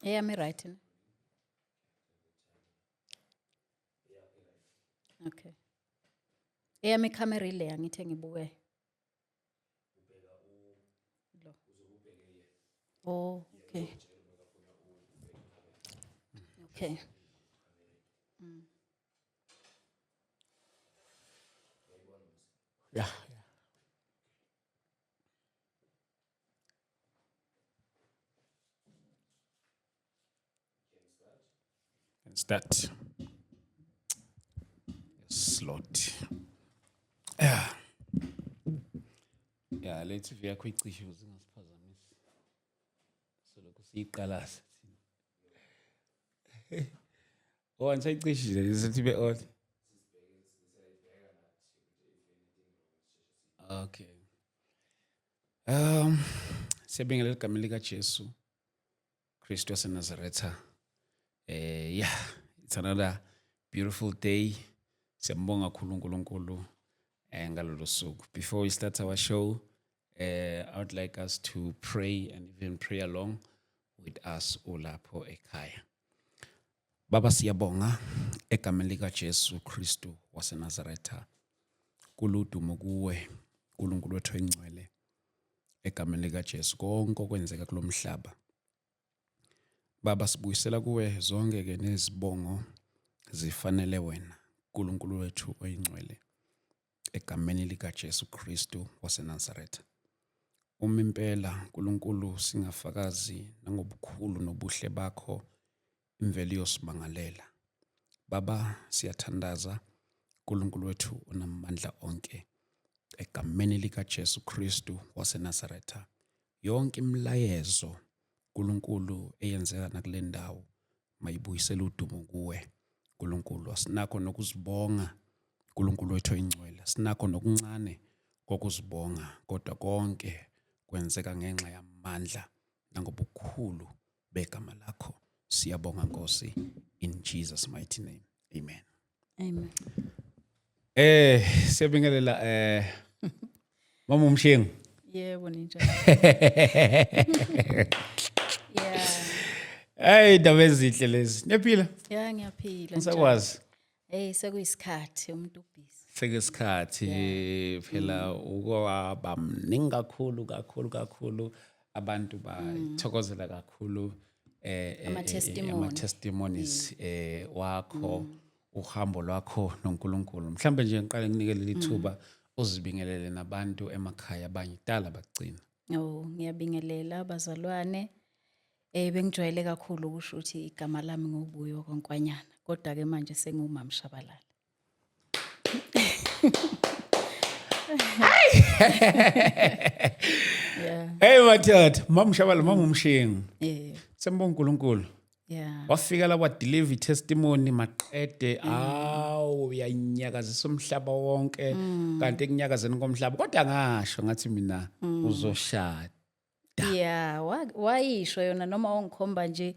Eyami right ne? Okay. Eyami camera ile angithi ngibuke. Lo. Oh, okay. Okay. Yeah. Can start. Slot. Yeah. Yeah, le TV yakho icishe ukuze ingasiphazamisi. Solokhu siyiqalaza thina. Oh, anisayicishile le TV on. Okay. Siyabingelela egameni lika Jesu Kristu waseNazaretha. Yeah, it's another beautiful day. Siyambonga kakhulu uNkulunkulu ngalolu suku. Before we start our show, I would like us to pray and even pray along with us ulapho ekhaya. Baba, siyabonga egameni lika Jesu Kristu waseNazaretha. Kuludumo kuwe uNkulunkulu wethu engcwele, egameni lika Jesu, konke okwenzeka kulomhlaba. Baba, sibuyisela kuwe zonke ke nezibongo zifanele wena, uNkulunkulu wethu oyingcwele, egameni lika Jesu Kristu waseNazaretha. Uma impela uNkulunkulu singafakazi nangobukhulu nobuhle bakho, imvelo iyosimangalela. Baba, siyathandaza, uNkulunkulu wethu onamandla onke, egameni lika Jesu Kristu waseNazaretha, yonke imilayezo uNkulunkulu eyenzeka nakule ndawo mayibuyisele udumo kuwe uNkulunkulu. Asinakho nokuzibonga, uNkulunkulu wethu oyingcwele, asinakho nokuncane kokuzibonga, kodwa konke kwenzeka ngenxa yamandla nangobukhulu begama lakho. Siyabonga Nkosi, in Jesus mighty name, amen. Amen. Siyabingelela Mama uMshengu. Yebo, ninjani? Yeah. Hey, indaba ezinhle lezi. Niyaphila? Yeah, ngiyaphila. Ngisakwazi. Hey, sekuyisikhathi umuntu ubusy. Sekuyisikhathi phela, ukwaba mningi kakhulu kakhulu kakhulu, abantu bayithokozela kakhulu Ama testimony. Ama testimonies wakho, uhambo lwakho noNkulunkulu. Mhlambe nje ngiqale nginikele lithuba uzibingelele nabantu emakhaya, abanye kudala bagcina. Oh, ngiyabingelela bazalwane. Bengijwayele kakhulu ukusho ukuthi igama lami nguBuyo koNkwanyana, kodwa ke manje sengumama Shabalala. Yeah. Hey mathatha, Mama Shabalala, Mama uMshengu. Yeah. Sembonga uNkulunkulu. Wafika la, wadeliver testimony, maqede awu uyanyakazisa umhlaba wonke, kanti ekunyakazeni komhlaba kodwa ngasho ngathi mina uzoshada. Yeah, wayisho yona noma ongikhomba nje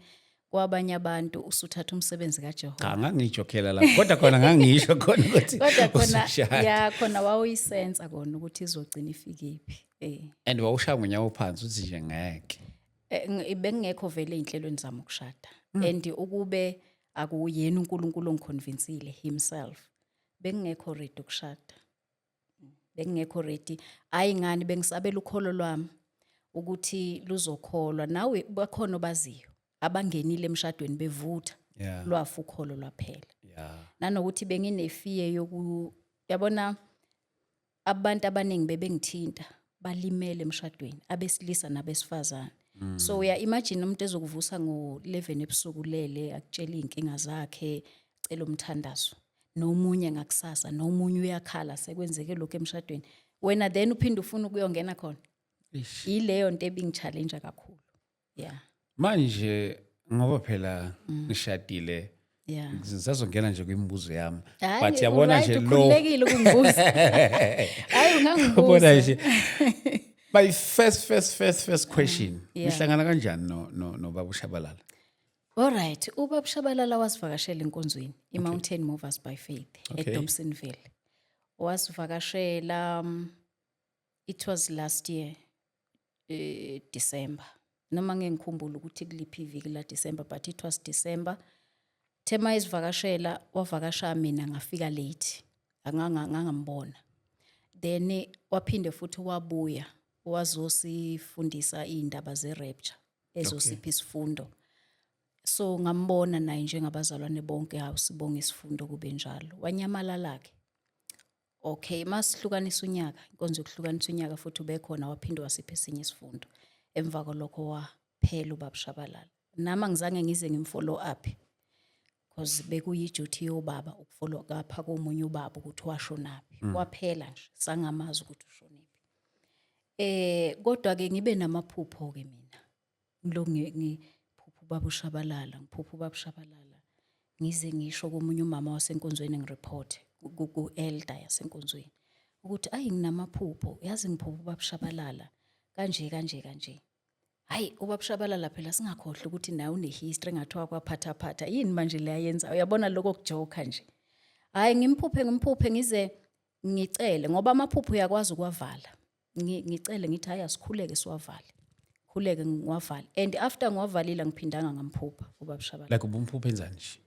kwabanye abantu usuthatha umsebenzi kaJehova. Cha, ngangijokhela lapho, kodwa khona ngangisho khona ukuthi Kodwa khona uzoshada. Ya, khona wawuyisensa kona ukuthi izogcina ifikephi. And wawushaya ngonyawo phansi uthi nje ngeke. Bengingekho vele ey'nhlelweni zami ukushada. And ukube akuyena uNkulunkulu ongiconvincile himself, bengingekho ready ukushada. Bengingekho ready. Hayi ngani, bengisabela ukholo lwami ukuthi luzokholwa. Nawe bakhona obaziyo abangenile emshadweni bevutha, lwafa ukholo lwaphela. Nanokuthi benginefear yoku, yabona, abantu abaningi bebengithinta balimele emshadweni, abesilisa nabesifazane. So uya imagine umuntu ezokuvusa ngo-11 ebusuku lele, akutshela iy'nkinga zakhe, cela umthandazo, nomunye ngakusasa nomunye uyakhala, sekwenzeke lokhu emshadweni, wena then uphinde ufuna ukuyongena khona. Eish. Yileyo nto ebingi-challenge kakhulu, yeah. Manje ngoba phela ngishadile, ngisazongena nje kwimibuzo yami, Hhayi, but yabona right, nje lo ukhululekile ukungibuza. Hhayi, ungangibuza. Yabona nje, my first first first first question, nihlangana kanjani no nobaba uShabalala? All right, ubaba Shabalala wasivakashela enkonzweni iMountain Movers by Faith eDobsonville. Wasivakashela, it was last year, December. Noma ngeke ngikhumbule ukuthi kuliphi iviki la December, but it was December. Thema isivakashela, wavakasha, mina ngafika late, angangambona. Then waphinde futhi wabuya, wazosifundisa indaba ze-rapture, ezosipha isifundo. So ngambona naye njengabazalwane bonke. Hawu, sibonga isifundo, kube njalo. Wanyamalala ke. Okay, masihlukanisa unyaka, inkonzo yokuhlukanisa unyaka, futhi ubekhona, waphinde wasipha esinye isifundo. Emva kwalokho waphela ubaba Shabalala. Nami angizange ngize ngimfollow up, because bekuyi-duty yobaba ukufollow up komunye ubaba ukuthi washonaphi. Waphela nje, sangamazi ukuthi ushonephi. Kodwa ke ngibe namaphupho ke mina. Ngilo ngiphupha ubaba uShabalala, ngiphupha ubaba uShabalala. Ngize ngisho komunye umama wasenkonzweni, ngireport ku elder yasenkonzweni ukuthi ayi, nginamaphupho, yazi, ngiphupha ubaba uShabalala kanje kanje kanje. Hayi, ubaba Shabalala phela, singakhohlwa ukuthi naye une-history engathiwa kwaphathaphatha yini manje le ayenza, uyabona lokho kujoka nje. Hayi, ngimphuphe, ngimphuphe, ngize ngicele, ngoba amaphupho uyakwazi ukuwavala. Ngicele ngithi hayi, asikhuleke siwavale, khuleke ngiwavale, and after ngiwavalile ngiphindanga ngamphupha ubaba Shabalala. Like ubumphupha enzani nje?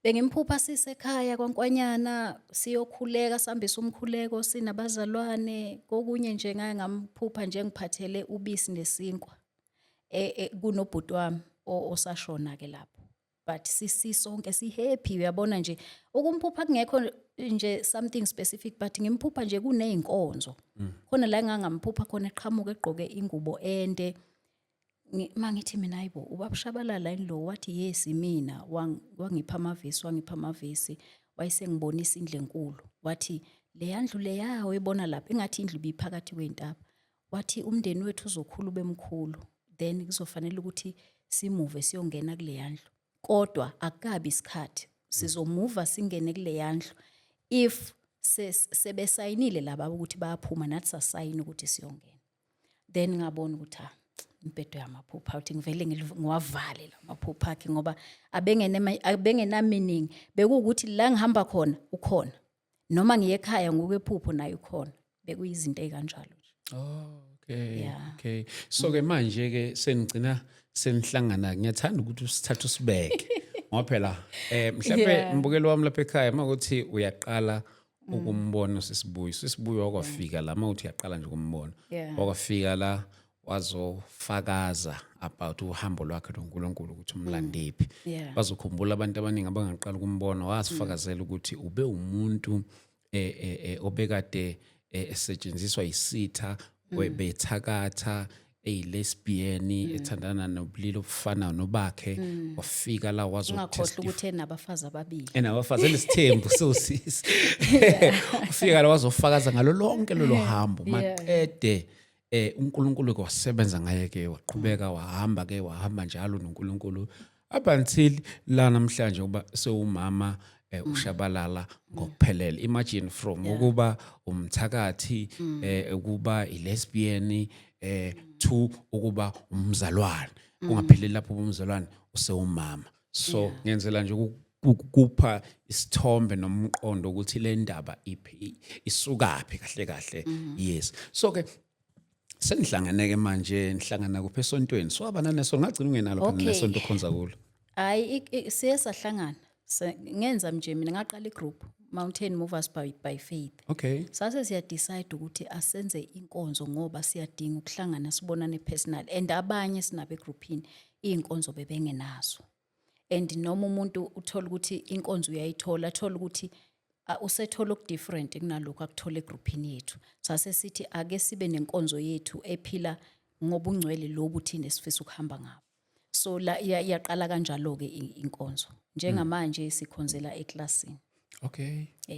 Bengimphupha sisekhaya kwaNkwanyana, siyokhuleka, sihambise umkhuleko sinabazalwane. Kokunye nje ngake ngamphupha nje ngiphathele ubisi nesinkwa kunobhuti wami osashona ke lapho, but sisonke si-happy, uyabona nje. Ukumphupha kungekho nje something specific, but ngimphupha nje kuney'nkonzo khona la engangamphupha khona, eqhamuka egqoke ingubo ende. Mangithi mina, hayibo, ubaba Shabalala yini lo? Wathi, "Yes, mina." Wangipha amavesi, wangipha amavesi, wayesengibonisa indlu enkulu. Wathi leya ndlu leya oyibona lapha, engathi indlu ibiphakathi kwey'ntaba, wathi umndeni wethu uzokhula ube mkhulu, then kuzofanele ukuthi simuve siyongena kuleya ndlu, kodwa akukabi isikhathi. Sizomuva singene kuleya ndlu if sebesayinile laba ukuthi bayaphuma, nathi sasayina ukuthi siyongena. Then ngabona ukuthi ah, impetho yamaphupha, uthi ngivele ngiwavale la maphupha akhe, ngoba abengena meaning. Bekuwukuthi la ngihamba khona ukhona, noma ngiye ekhaya ngokwephupho naye ukhona. Bekuyizinto ey'kanjalo nje. Oh, okay. Yeah. Okay. So ke manje ke senigcina senihlangana, ngiyathanda ukuthi usithathe usibeke. Ngoba phela mhlawumbe mbukelo wami lapha ekhaya, makuthi uyaqala ukumbona usisibuyi. Usisibuyi wakwafika la, mawuthi uyaqala nje ukumbona. Wakwafika la wazofakaza about uhambo lwakhe noNkulunkulu, ukuthi umlandephi. Bazokhumbula abantu abaningi abangaqala ukumbona, wasifakazela ukuthi ube umuntu obekade esetshenziswa yisitha, bethakatha, eyi-lesbian, ethandana nobulili obufana nobakhe. Wafika la ungakhohlwa ukuthi enabafazi ababili. Enabafazi, enesithembu sosisi. Ufika la wazofakaza ngalo lonke lolo hambo. Maqede uNkulunkulu ke wasebenza ngaye ke, waqhubeka wahamba ke, wahamba njalo noNkulunkulu up until la namhlanje uba sewumama uShabalala ngokuphelele. Imagine, from ukuba umthakathi, ukuba i-lesbian, to ukuba umzalwane. Kungapheleli lapho umzalwane, usewumama. So ngenzela nje ukupha isithombe nomqondo ukuthi le ndaba iphi, isukaphi kahle kahle. Yes, so ke senihlangene ke manje, nihlangana kuphi esontweni? So aba naneso, ngagcina ungenalo phela nesonto okhonza kulo. Hayi, siye sahlangana. Ngenza nje mina ngaqala igroup, Mountain Movers by Faith. Sase siya decide ukuthi asenze inkonzo, ngoba siyadinga ukuhlangana, sibonane personal, and abanye sinabo egroupini iy'nkonzo bebengenazo, and noma umuntu uthola ukuthi inkonzo uyayithola, athola ukuthi usethola okudifferent kunalokhu akuthola egrouphini yethu. Sase sithi ake sibe nenkonzo yethu ephila ngobungcwele lobu thina esifisa ukuhamba ngabo. So la iyaqala kanjalo-ke inkonzo. Njengamanje sikhonzela eklasini.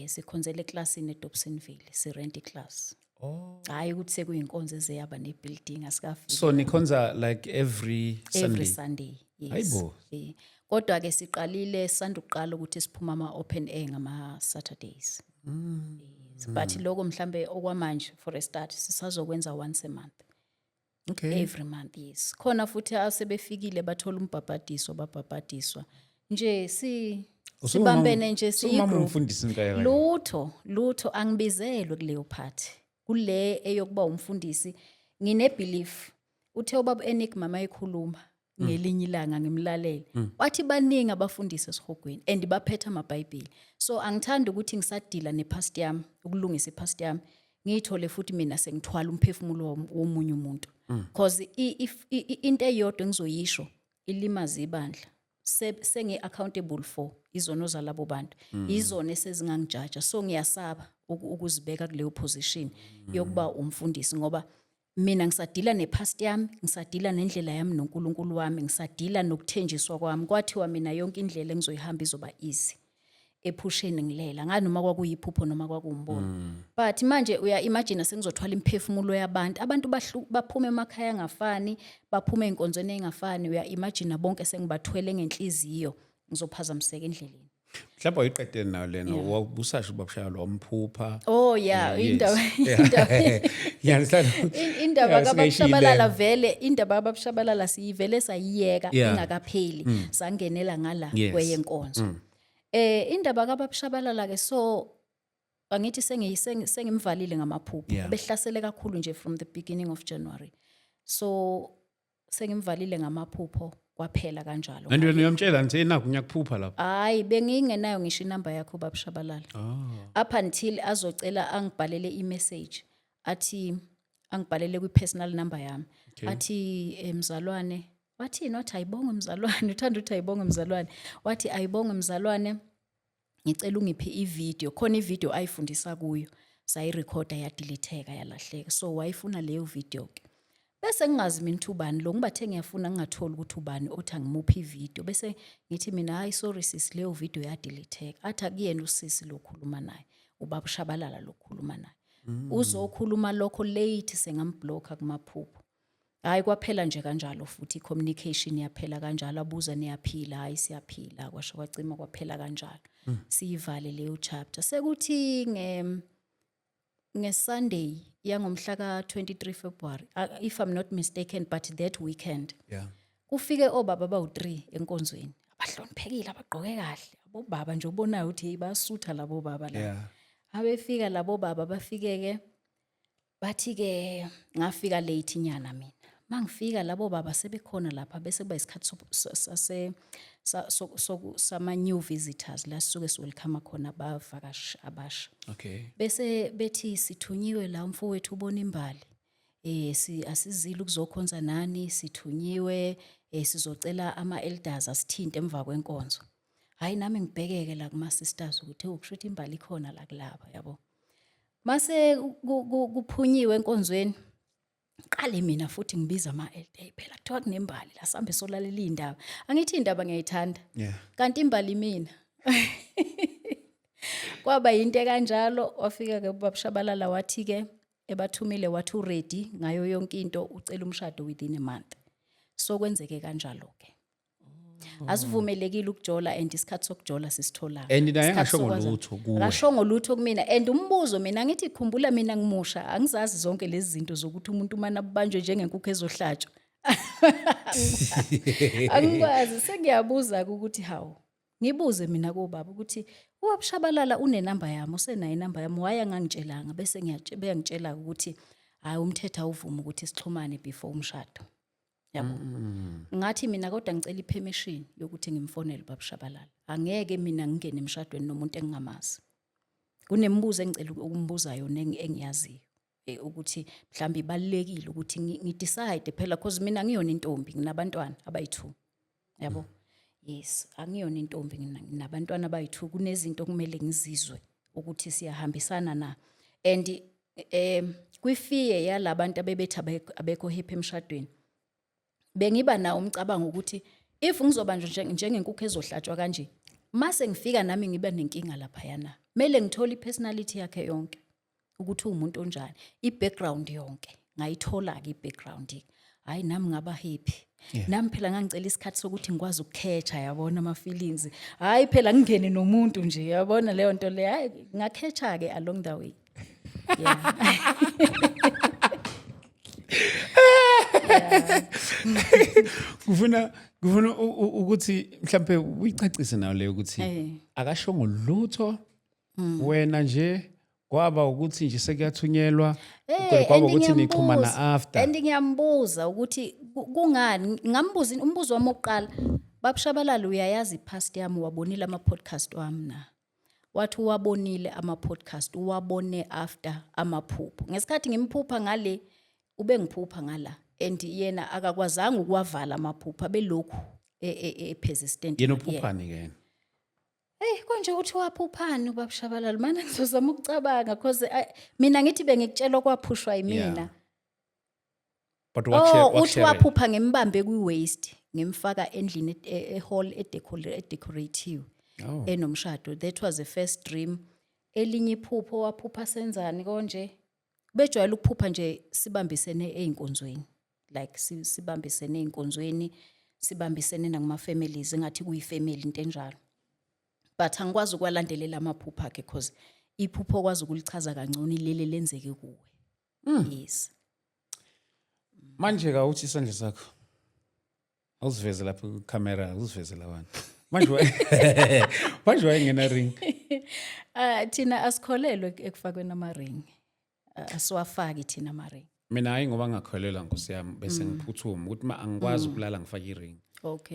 Sikhonzela eklasini eDobsonville, sirent iclass. Hayi ukuthi sekuyinkonzo ezeyaba nebuilding, asikafiki. So nikhonza like every Sunday? Every Sunday, yes. Hayibo. Kodwa ke siqalile, sanda ukuqala ukuthi siphuma ama open air ngama Saturdays. Yes. But lokho mhlambe okwamanje, for a start sisazokwenza once a month. Every month, yes. Khona futhi asebefikile bathola umbhabhadiso, babhabhadiswa. Nje si sibambene nje. Usumama siyi-group. Umfundisi impela. Lutho, lutho, angibizelwe kuleyo party. Kule eyokuba umfundisi ngine belief. Uthe ubaba Enigma mayekhuluma ngelinye ilanga ngimlalele, wathi baningi abafundisi esihogweni and baphethe amaBhayibheli. So angithandi ukuthi ngisadila nepast yami, ukulungisa ipast yami, ngiyithole futhi mina sengithwala umphefumulo womunye umuntu, because if into eyodwa engizoyisho ilimaze ibandla, sengi-accountable for izono zalabo bantu, izona esezingangijaja. So ngiyasaba ukuzibeka kuleyo position yokuba umfundisi, ngoba mina ngisadila nepast yami, ngisadila nendlela yami noNkulunkulu wami, ngisadila nokuthenjiswa kwami. Kwathiwa mina yonke indlela engizoyihamba izoba easy ephusheni ngilela ngani, noma kwakuyiphupho noma kwakuwumbono. But manje uya imagine sengizothwala imiphefumulo yabantu, abantu baphuma emakhaya angafani, baphuma ey'nkonzweni ey'ngafani. Uya imagine bonke sengibathwele ngenhliziyo, ngizophazamiseka endleleni. Mhlawumbe wayiqedele nayo lena, wabusasho ubabshayalo wamphupha. Oh yeah, indaba indaba Yeah, understand. Indaba Yeah, kabakushabalala singayishiyile. Vele indaba kabakushabalala siyivele sayiyeka ingakapheli, sangenela ngala kweyenkonzo. Indaba kabakushabalala ke, so angithi sengimvalile ngamaphupho. Behlasele kakhulu nje from the beginning of January, so sengimvalile ngamaphupho, kwaphela kanjalo. Kanti wena uyamtshela nje, nakho ngiyakuphupha lapha? Hayi, bengingenayo ngisho inamba yakho babushabalala up until azocela angibhalele i-message, athi angibhalele kwi-personal number yami. Athi, "Mzalwane," wathini, wathi, "Ayibongwe mzalwane." Uthanda ukuthi ayibongwe mzalwane. Wathi, "Ayibongwe mzalwane, ngicela ungiphe ivideo." Khona ivideo ayifundisa kuyo, sayirekhoda, yadeletheka, yalahleka, so wayifuna leyo video ke. Bese ngingazi mina ukuthi ubani lo, ngibathe ngiyafuna, ngingatholi ukuthi ubani othi angimuphi ivideo. Bese ngithi mina, "Hayi, sorry sisi, leyo video yadeletheka." Athi akuyena usisi lo khuluma naye, ubaba ushabalala lo khuluma naye, uzokhuluma lokho late sengambhlocka kumaphupho. Hayi, kwaphela nje kanjalo futhi, i-communication yaphela kanjalo. Abuza, "Niyaphila?" "Hayi, siyaphila." Kwasho kwacima, kwaphela kanjalo, siyivale leyo chapter. Sekuthi nge-Sunday yangomhla ka-23 February, if I'm not mistaken, but that weekend, kufike obaba abawu-3 enkonzweni, abahloniphekile, abagqoke kahle, abobaba nje obonayo ukuthi hey, bayasutha labo baba la. Abefika labo baba, bafike-ke bathi-ke, ngafika late nyana mina. Mangifika labo baba sebekhona lapha, bese kuba isikhathi sama-new visitors la sisuke siwelcome khona abavakashi abasha. Bese bethi, "Sithunyiwe la, umfowethu ubona imbali, si asizile ukuzokhonza nani, sithunyiwe, sizocela ama elders asithinte emva kwenkonzo." Hayi, nami ngibhekeke la kuma sisters ukuthi kusho ukuthi imbali ikhona la kulaba, yabo. Mase kuphunyiwe enkonzweni, qale mina futhi ngibiza ama elder, phela kuthiwa kunembali la, sambe solalela indaba. Angithi indaba ngiyayithanda, kanti imbali mina. Kwaba yinto kanjalo. Wafika ke ubaba Shabalala, wathi ke ebathumile, wathi uready ngayo yonke into, ucela umshado within a month. So kwenzeke kanjalo ke. Asivumelekile ukujola and isikhathi sokujola sisithola. And naye engashongo lutho kuwe. Akashongo lutho kumina. And umbuzo mina ngithi, khumbula mina ngimusha, angizazi zonke lezi zinto zokuthi umuntu umane abanjwe njengenkukhu ezohlatshwa. Angikwazi. Sengiyabuza ukuthi hawu, ngibuze mina kobaba ukuthi uwabushabalala unenamba yami, usenayo inamba yami, why angangitshelanga? Bese beyangitshela ukuthi hayi, umthetho awuvumi ukuthi sixhumane before umshado, yabo. Ngathi mina kodwa ngicela ipermission yokuthi ngimfonele ubabushabalala. Angeke mina ngingene emshadweni nomuntu engingamazi. Kunemibuzo engicela ukumbuza yona engiyaziyo ukuthi mhlawumbe ibalulekile ukuthi ngidecide phela, cause mina ngiyona intombi, nginabantwana abayi-2, yabo. Yes, angiyona intombi, nginabantwana abayi-2. Kunezinto okumele ngizizwe ukuthi siyahambisana na. And kwifear yalabantu abebethi abekho happy emshadweni, bengiba nawo umcabango ukuthi if ngizobanjwa njengenkukhu ezohlatshwa kanje, mase ngifika nami ngiba nenkinga laphayana. Kumele ngithole i-personality yakhe yonke, ukuthi uwumuntu onjani, i-background yonke. Ngayithola-ke i-background, hhayi, nami ngaba happy. Nami phela ngangicela isikhathi sokuthi ngikwazi ukukhetha, yabona, ama-feelings. Hhayi phela ngingene nomuntu nje, yabona leyo nto leyo. Hhayi, ngakhetha-ke along the way, yeah. Kufuna ukuthi mhlambe uyicacise nayo leyo ukuthi akashongo lutho, wena nje. Kwaba ukuthi nje sekuyathunyelwa, Eh, kwaba and ukuthi nixhumana after. And ngiyambuza ukuthi kungani ngambuza umbuzo wami wokuqala, "Babushabalala, uyayazi i-past yami? Wabonile ama-podcast wami na?" Wathi uwabonile ama-podcast, uwabone after amaphupho. Ngesikhathi ngimphupha ngale, ube ngiphupha ngala, and yena akakwazanga ukuwavala amaphupho, abelokhu e-persistent. Yena uphuphani ke yena? Hey, konje uthi waphuphani ubabushabalala? Mana ngizozama ukucabanga, cause mina ngithi bengikutshela okwaphushwa yimina. Yeah. But Oh, uthi wakushare. waphupha ngimbambe kwi-waist, ngimfaka endlini e-hall edecoratiwe enomshado. That was the first dream. Elinye iphupho waphupha senzani konje? Bejwayele ukuphupha nje sibambisene ey'nkonzweni, like sibambisene ey'nkonzweni, sibambisene nakuma-families, engathi kuyi-family, into enjalo. But angikwazi ukwalandelela amaphupho akhe, cause iphupho okwazi ukulichaza kangcono ilele lenzeke kuwe. Yes. Manje ka uthi isandla sakho awusiveze lapha ku-camera, awusiveze lawana. Manje wayengena ring? Ah, thina asikholelwe ekufakweni ama-ring. Asiwafaki thina ama-ring. Mina hayi, ngoba ngakholelwa, nkosi yami, bese ngiphuthuma ukuthi ma angikwazi ukulala ngifake i-ring.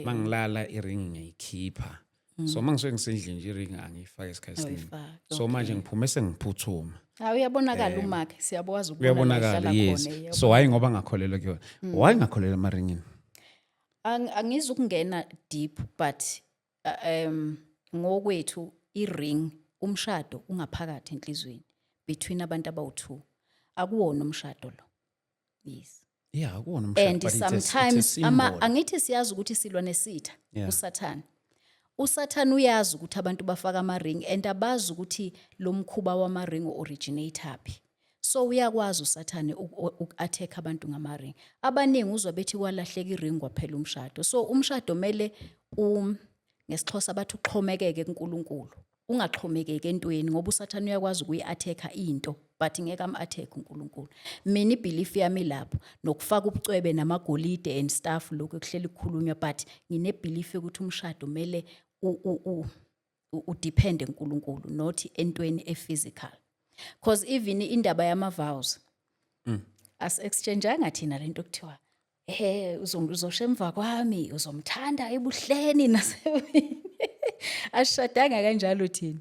Mangilala i-ring ngiyayikhipha. So mangisuke ngisendlini nje, i-ring angiyifaki isikhathi esiningi. Awuyifaki. So manje ngiphume sengiphuthuma. Hayi, uyabonakala umakhe, siyakwazi ukubona la Uyabonakala, ehlala yes. khona, So hayi, ngoba ngakholelwa kuyona. Why ngakholelwa emaringini? Angizukungena deep, but ngokwethu i-ring, umshado ungaphakathi enhlizweni between abantu abawu-two. Akuwona umshado lo, yes. Yeah, akuwona umshado, And but it's a sometimes ama symbol. angithi siyazi ukuthi silwa nesitha, uSathane. USathane uyazi ukuthi abantu bafaka ama-ring and abazi ukuthi lo mkhuba wama-ring originate phi. So uyakwazi uSathane uku-attack abantu ngama-ring. Abaningi uzwa bethi kwalahleka i-ring, kwaphela umshado. So umshado mele ngesiXhosa bathi uxhomekeke kuNkulunkulu, ungaxhomekeki entweni, ngoba uSathane uyakwazi ukuyi-attack into, but ngeke am-attack uNkulunkulu. Mina i-belief yami lapho, nokufaka ubucwebe namagolide and stuff, lokhu ekuhleli kukhulunywa, but ngine-belief yokuthi umshado kumele udepende kuNkulunkulu, not entweni e-physical, cause even indaba yama-vows as-exchangeanga thina lento kuthiwa uzosha emva kwami, uzomthanda ebuhleni nasebini. Asishadanga kanjalo thina.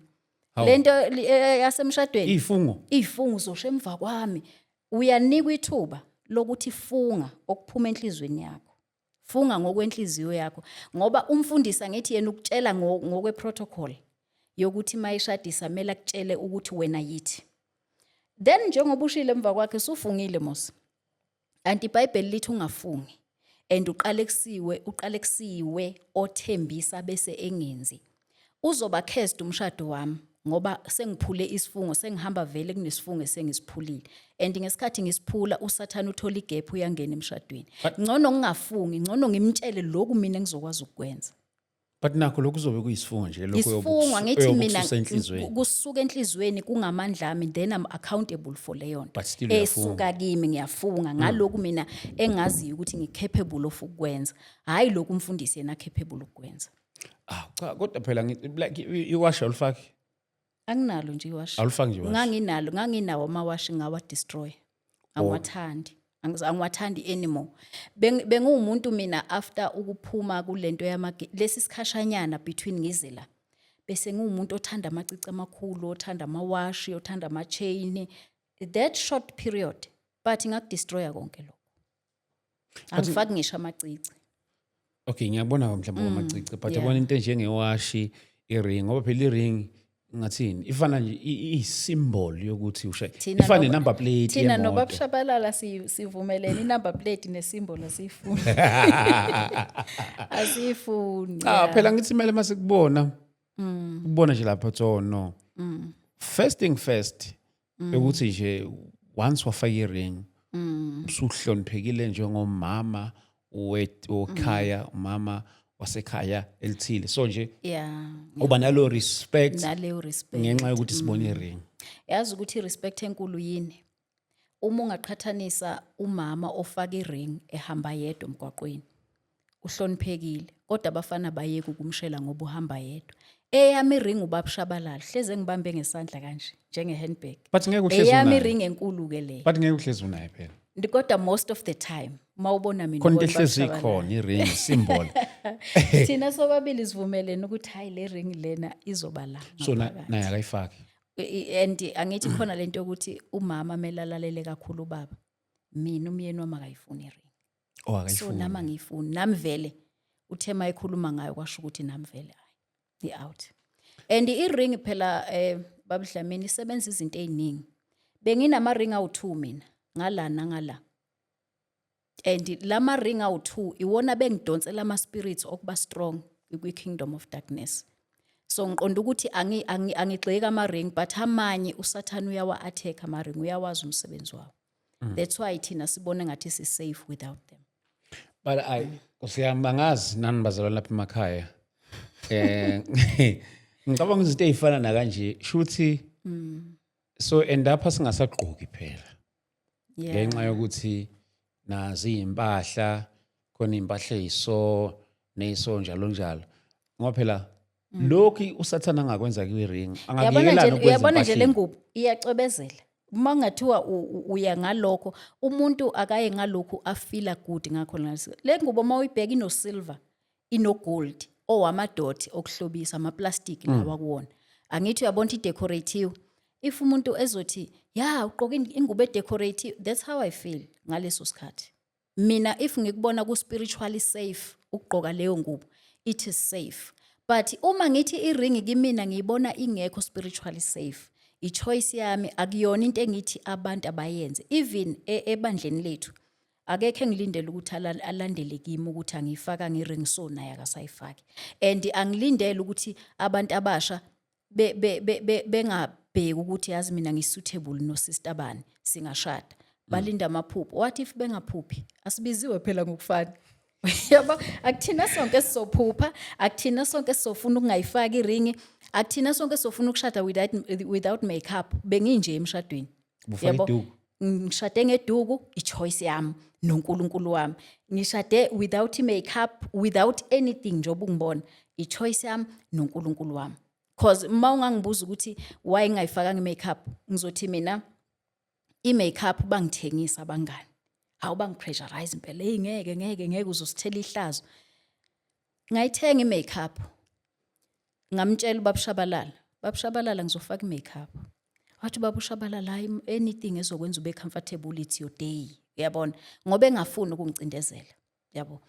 Hawu. Lento yasemshadweni. Iyifungo. Ifungo, uzosha emva kwami. Uyanikwa ithuba lokuthi funga okuphuma enhlizweni yakho, funga ngokwenhliziyo yakho, ngoba umfundisi angithi yena ukutshela ngokwe-protocol yokuthi mayishadisa kumele akutshele ukuthi wena yithi. Then njengoba ushile emva kwakhe, sufungile mos. Anti iBhayibheli lithi ungafungi, and uqalekisiwe, uqalekisiwe othembisa bese engenzi. Uzoba cursed umshado wami ngoba sengiphule isifungo, sengihamba vele kunesifungo esengisiphulile, and ngesikhathi ngisiphula uSathane uthola i-gap, uyangena emshadweni. Ngcono ngingafungi, ngcono ngimtshele lokhu mina engizokwazi ukukwenza. But nakho lokhu kuzobe kuyisifungo nje lokhu. Isifungo angithi mina Oyokususa enhliziyweni. Kusuka enhliziyweni, kungamandla ami, then I'm accountable for leyo nto. But still uyafunga. Esuka kimi, ngiyafunga ngalokhu mina engaziyo ukuthi ngi-capable of ukukwenza, hhayi lokhu umfundisi yena capable ukukwenza. Ah cha, kodwa phela like iwashi awulifaki? Anginalo nje iwashi. Awulifaki nje iwashi? Nganginalo, nganginawo amawashi, ngawa-destroy. Angiwathandi. Angiwathandi anymore. Benguwumuntu mina after ukuphuma kulento lesi sikhashanyana between ngize la, bese ngiwumuntu othanda amacici amakhulu, othanda amawashi, othanda ama-chain, that short period, but ngakudestroya konke lokho. Angifaki ngisho amacici. Okay, ngiyabona mhlawumbe kwamacici, but yabona into enjengewashi, i-ring, ngoba phela i-ring ngathini, ifana nje iyi-symbol yokuthi ushaye Thina ifana ne-number plate Thina yemoto. nobabushabalala sivumelene, i-number plate ne-symbol asiyifuni, asiyifuni. Cha, phela ngithi kumele mase kubona ukubona nje lapha uthi, oh no, first thing first ukuthi nje once wafaka i-ring, usuhloniphekile njengomama wokhaya, umama wasekhaya elithile, so nje uba nalo respect naleyo respect ngenxa yokuthi sibone i-ring. Yazi ukuthi i-respect enkulu yini? Uma ungaqhathanisa umama ofaka i-ring ehamba yedwa emgwaqweni. Uhloniphekile, kodwa abafana bayeke ukumshela ngoba uhamba yedwa. Eyami ring ubabushabalala, hleze ngibambe ngesandla kanje njenge handbag. But ngeke uhlezi Eyami unayo. Ring enkulu ke le. But ngeke uhlezi unayo phela. Kodwa most of the time mawubona mina Khona into ubona ehlezi uBaba ikhona, i-ring symbol. Shabalala. Thina sobabili sivumelene ukuthi hayi, le ring lena izoba la So ngaphakathi. naye akayifaki. And angithi khona lento yokuthi umama kumele alalele kakhulu ubaba. Mina umyeni wami akayifuni i-ring. Oh, So akayifuni. nami angiyifuni. Nami vele uthe mayikhuluma ngayo kwasho ukuthi nami vele hayi, i-out. And i-ring phela, baba Dlamini, isebenza izinto ey'ningi. Benginama ring awu-2 mina, ngala nangala. And lama ring awu-2 iwona bengidonsela ama spirits okuba strong kwi-kingdom of darkness. So ngiqonda ukuthi angigxeki ama-ring, but amanye usathane uyawa-attack ama-ring, uyawazi umsebenzi wawo. That's why thina sibone ngathi si-safe without them. But I siyami angazi nani bazalwane lapha emakhaya. Ngicabanga izinto ezifana na kanje shuthi so end up singasagqoki phela ngenxa yokuthi nazi impahla, khona impahla eyiso neyiso njalo njalo, ngoba phela lokhu usathana angakwenza kwi-ring Uyabona angakuyekelani nje ukwenza uyabona nje le empahleni. ngubo iyacwebezela. Uma kungathiwa uya ngalokho, umuntu akaye ngalokhu afila good ngakho. Le ngubo uma uyibheka ino-silver, ino-gold, owama-dot okuhlobisa, ama-plastic lawa kuwona. Angithi uyabona ukuthi i-decorative. If umuntu ezothi ya ugqoke ingubo e-decorative, that's how I feel ngaleso sikhathi. Mina if ngikubona ku-spiritually safe ukugqoka leyo ngubo, it is safe. But uma ngithi i-ring kimina ngiyibona ingekho spiritually safe, i-choice yami, akuyona into engithi abantu abayenze. Even ebandleni lethu akekho engilindele ukuthi alandele kimi ukuthi angiyifaka ngi-ring, so naye akasayifaki. And angilindele ukuthi abantu abasha bengabheki ukuthi yazi mina ngi-suitable no-sister bani, singashada. Balinda amaphupho. What if bengaphuphi? Asibiziwe phela ngokufana, yabo? Akuthina sonke esizophupha, akuthina sonke esizofuna ukungayifaki iringi, akuthina sonke esizofuna ukushada without makeup. Benginje emshadweni. Ubufaka Yabo? iduku? Ngishade ngeduku, i-choice yami noNkulunkulu wami. Ngishade without i-makeup, without anything, njengoba ungibona, i-choice yami noNkulunkulu wami. Cause uma ungangibuza ukuthi why ngingayifakanga i-makeup, ngizothi mina i-makeup bangithengisa abangani. Hawu, bangi-pressurize impela, hey, ngeke, ngeke, ngeke, uzosithela ihlazo. Ngayithenga i-makeup, ngamtshela ubaba Shabalala, "Baba Shabalala, ngizofaka i-makeup." Wathi ubaba uShabalala, "Hayi, anything ezokwenza ube comfortable, it's your day." Uyabona, ngoba engafuni ukungicindezela, yabo.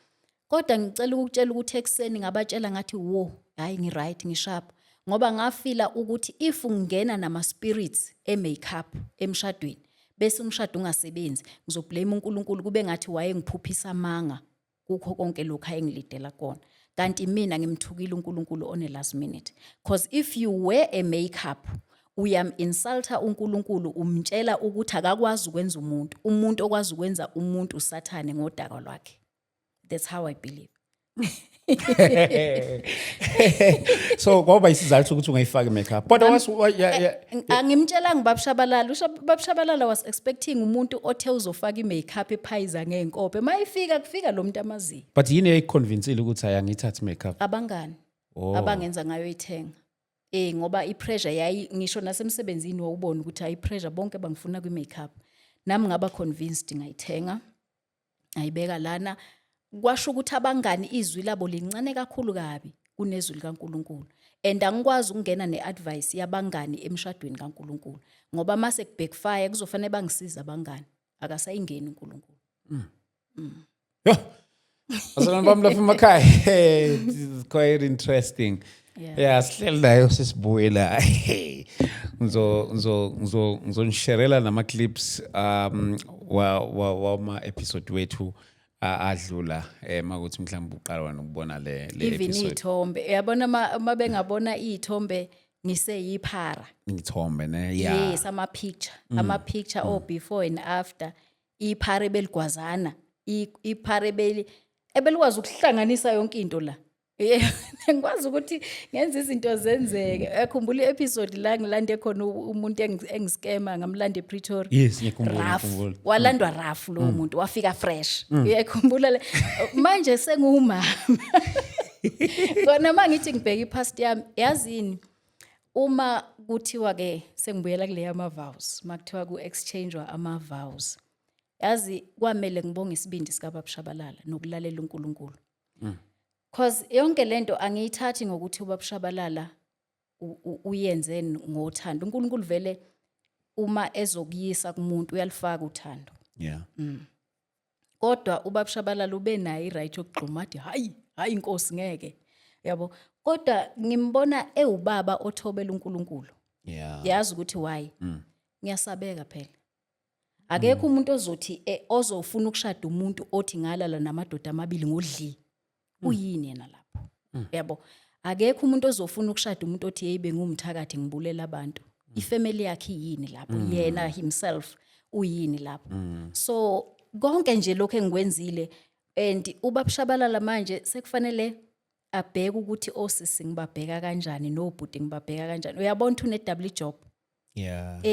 Kodwa ngicela ukukutshela ukuthi ekuseni ngabatshela ngathi wo, hayi, ngi-right, ngi-sharp, ngoba ngafila ukuthi if ngingena nama-spirits e-makeup emshadweni bese umshado ungasebenzi, ngizo-blame uNkulunkulu, kube ngathi wayengiphuphisa amanga kukho konke lokhu ayengilidela kona, kanti mina ngimthukile uNkulunkulu on a last minute. Because if you wear a makeup, uyam-insulta uNkulunkulu, umtshela ukuthi akakwazi ukwenza umuntu. Umuntu okwazi ukwenza umuntu usathane ngodaka lwakhe. That's how I believe. So kwaba isizathu sokuthi ungayifaki i-makeup, but was yeah. Angimtshelanga ubaba Shabalala. Ubaba Shabalala was expecting umuntu othe uzofaka i-makeup ephayiza ngey'nkophe. Uma ifika, kufika lo muntu amaziyo. But yini eyayiku-convincile ukuthi hayi, angiyithathi i-makeup? Abangani. Abangenza ngayoyithenga, ngoba i-pressure yayi ngisho nasemsebenzini wawubona ukuthi hayi, i-pressure, bonke bangifuna kwi-makeup. Nami ngaba convinced, ngayithenga, ngayibeka lana. Kwasho ukuthi abangani izwi labo lincane kakhulu kabi kunezwi likaNkulunkulu, and angikwazi ukungena ne-advice yabangani emshadweni kaNkulunkulu, ngoba mase ku-backfire kuzofanele bangisize abangani, akasayingeni uNkulunkulu. Yo. Bazalwane bami lapha emakhaya, it's quite interesting. Yeah, sihleli nayo sisibuye la. Ngizonisharela nama clips wa wama episode wethu adlula, makuthi mhlawumbe uqala wena ukubona le Even episode. Iy'thombe, uyabona, uma bengabona iy'thombe ngiseyiphara. Ngithombe ne, yeah. Yes, ama-picture oh, before and after, iphara ebeligwazana, iphara ebelikwazi ukuhlanganisa yonke into la. Yeah, ngikwazi ukuthi ngenze izinto zenzeke. Ekhumbula i-episode la ngilande khona umuntu engiskema, ngamlanda ePretoria. Yes, ngiyakhumbula, Rough. ngiyakhumbula. Walandwa rough lo muntu, wafika fresh. Uyakhumbula le? Manje sengumama. Kona mangithi ngibheka ipast yami, yazini, uma kuthiwa ke sengibuyela kule yama vows, makuthiwa ku exchangewa ama vows. Yazi, kwamele ngibonge isibindi sika Baba Shabalala nokulalela uNkulunkulu. 'Cause yonke lento angiyithathi ngokuthi ubaba Shabalala uyenze ngothando. uNkulunkulu vele uma ezokuyisa kumuntu uyalifaka uthando. Kodwa ubaba Shabalala ube nayo i-right yokugxuma athi, "Hayi, hayi inkosi, ngeke." Yabo. Kodwa ngimbona ewubaba othobela uNkulunkulu. Yazi ukuthi why? Ngiyasabeka phela. Akekho umuntu ozothi ozofuna ukushada umuntu othi ngalala namadoda amabili ngodli. Uyini yena lapho? Yabo. Akekho umuntu ozofuna ukushada umuntu othi, "Hey, bengumthakathi, ngibulela abantu." Ifamily yakhe yini lapho? Yena himself uyini lapho? So konke nje lokho engikwenzile, and ubaba Shabalala manje sekufanele abheke ukuthi osisi ngibabheka kanjani, nobhuti ngibabheka kanjani. Uyabona ukuthi une double job.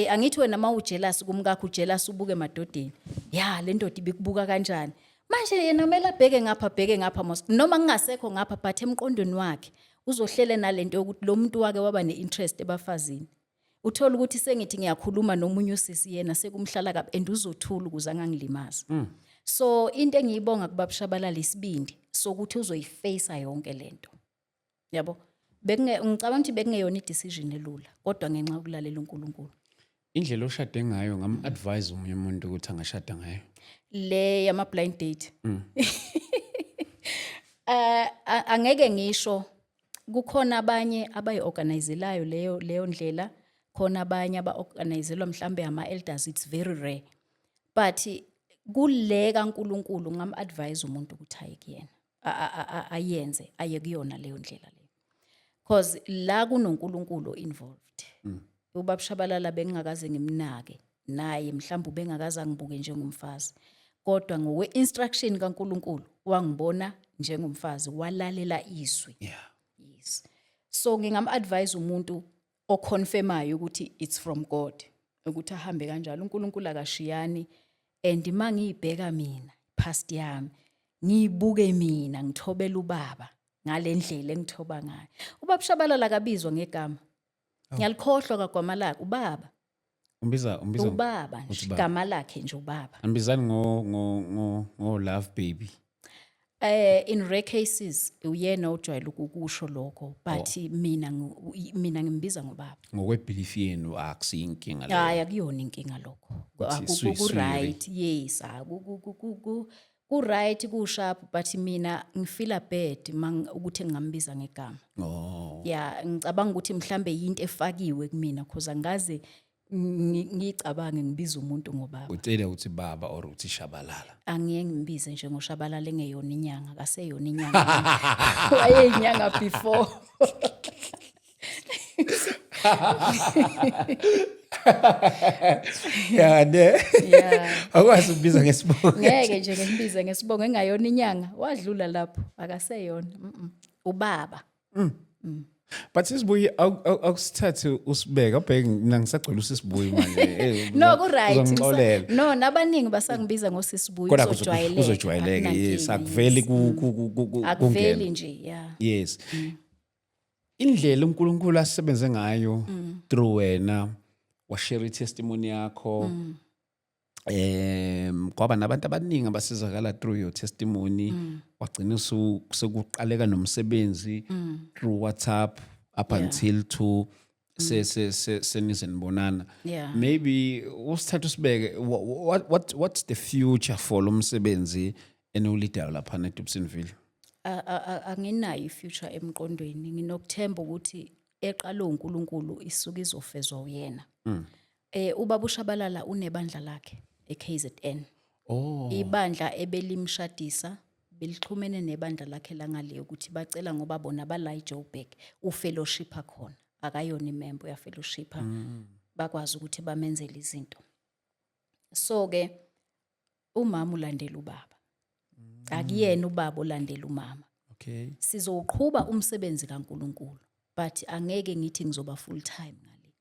Angithi wena mawujealous kumkakho, ujealous ubuke emadodeni. Ya, le ndoda ibikubuka kanjani? Manje yena kumele abheke ngapha, abheke ngapha mos. Noma kungasekho ngapha, but emqondweni wakhe uzohlele nalento yokuthi lo muntu wake waba neinterest ebafazini. Uthola ukuthi sengithi ngiyakhuluma nomunye usisi, yena sekumhlala kabi and uzothula ukuze angangilimazi. So into engiyibonga kubaba Shabalala isibindi sokuthi uzoyiface yonke lento. Yabo. Bekunge ngicabanga ukuthi bekungeyona i-decision elula, kodwa ngenxa yokulalela uNkulunkulu. Indlela oshade ngayo, ngam-advise omunye umuntu ukuthi angashada ngayo? Le yama blind date. Angeke ngisho, kukhona abanye abayi-organizelayo leyo ndlela, khona abanye aba-organizelwa mhlambe ama-elders, it's very rare. But kule kaNkulunkulu ngam-advise umuntu ukuthi aye kuyena. Ayenze, aye kuyona leyo ndlela leyo. 'Cause la kunoNkulunkulu involved. Ubaba Shabalala bengingakaze ngimnake naye, mhlawumbe ubengakaze angibuke njengomfazi, kodwa ngokwe-instruction kaNkulunkulu wangibona njengomfazi, walalela izwi. Yes, so ngingam-advise umuntu oconfirmayo ukuthi it's from God ukuthi ahambe kanjalo. uNkulunkulu akashiyani, and mangiyibheka mina past yami, ngiyibuke mina ngithobela ubaba ngalendlela engithoba ngayo. Ubaba Shabalala akabizwa ngegama, ngiyalikhohlwa kagama lakhe ubaba. Umbiza Ubaba uthi nje. Baba. Igama lakhe nje ubaba. Ambizani ngo love baby? In rare cases uyena ojwayele ukukusho lokho, but mina ngimbiza ngobaba. Ngokwebelief yenu akusiyinkinga leyo? Hayi, akuyona inkinga lokho. Ukuthi Ku right, yes, ku right, ku sharp, but mina ngifeela bad ukuthi ngingambiza ngegama. Yeah, ngicabanga ukuthi mhlambe yinto efakiwe kumina, because angaze ngicabange ngibiza umuntu ngobaba. Ucela ukuthi baba or uthi Shabalala? Angiye ngimbize njengoShabalala, engeyona inyanga, akaseyona inyanga, wayeyinyanga before. Ya ne. Yeah. Akwazi ukubiza ngesibongo. Ngeke nje ngimbize ngesibongo engayona inyanga, wadlula lapho, akaseyona. Ubaba. But sisibuyi, akusithathe usibeke, abheke, mina ngisagcwele usisibuyi manje. No, ku right. Uzongixolela. No, nabaningi basangibiza ngosisibuyi. Kodwa Uzojwayeleka. kuzojwayeleka, yes, Akunankinga, akuveli yes. kungena. Akuveli nje, yeah. Yes. Indlela uNkulunkulu asebenze ngayo through wena, washare i-testimony yakho. Kwaba nabantu abaningi abasizakala through your testimony. Wagcina sekuqaleka nomsebenzi through WhatsApp up until to se se se senize nibonana. Maybe usithathe usibeke, what's the future for lo msebenzi eniwuleadayo lapha eDobsonville? Anginayo i-future emqondweni. Nginokuthemba ukuthi eqala uNkulunkulu isuke izofezwa uyena. Ubaba uShabalala unebandla lakhe eKZN. Ibandla ebelimshadisa belixhumene nebandla lakhe langale ukuthi bacela, ngoba bona bala eJoburg, ufellowshipha khona, akayona imember, uyafellowshipha, bakwazi ukuthi bamenzele izinto. So ke umama ulandela ubaba, akuyena ubaba olandela umama. Sizowuqhuba umsebenzi kaNkuluNkulu, but angeke ngithi ngizoba full time ngale.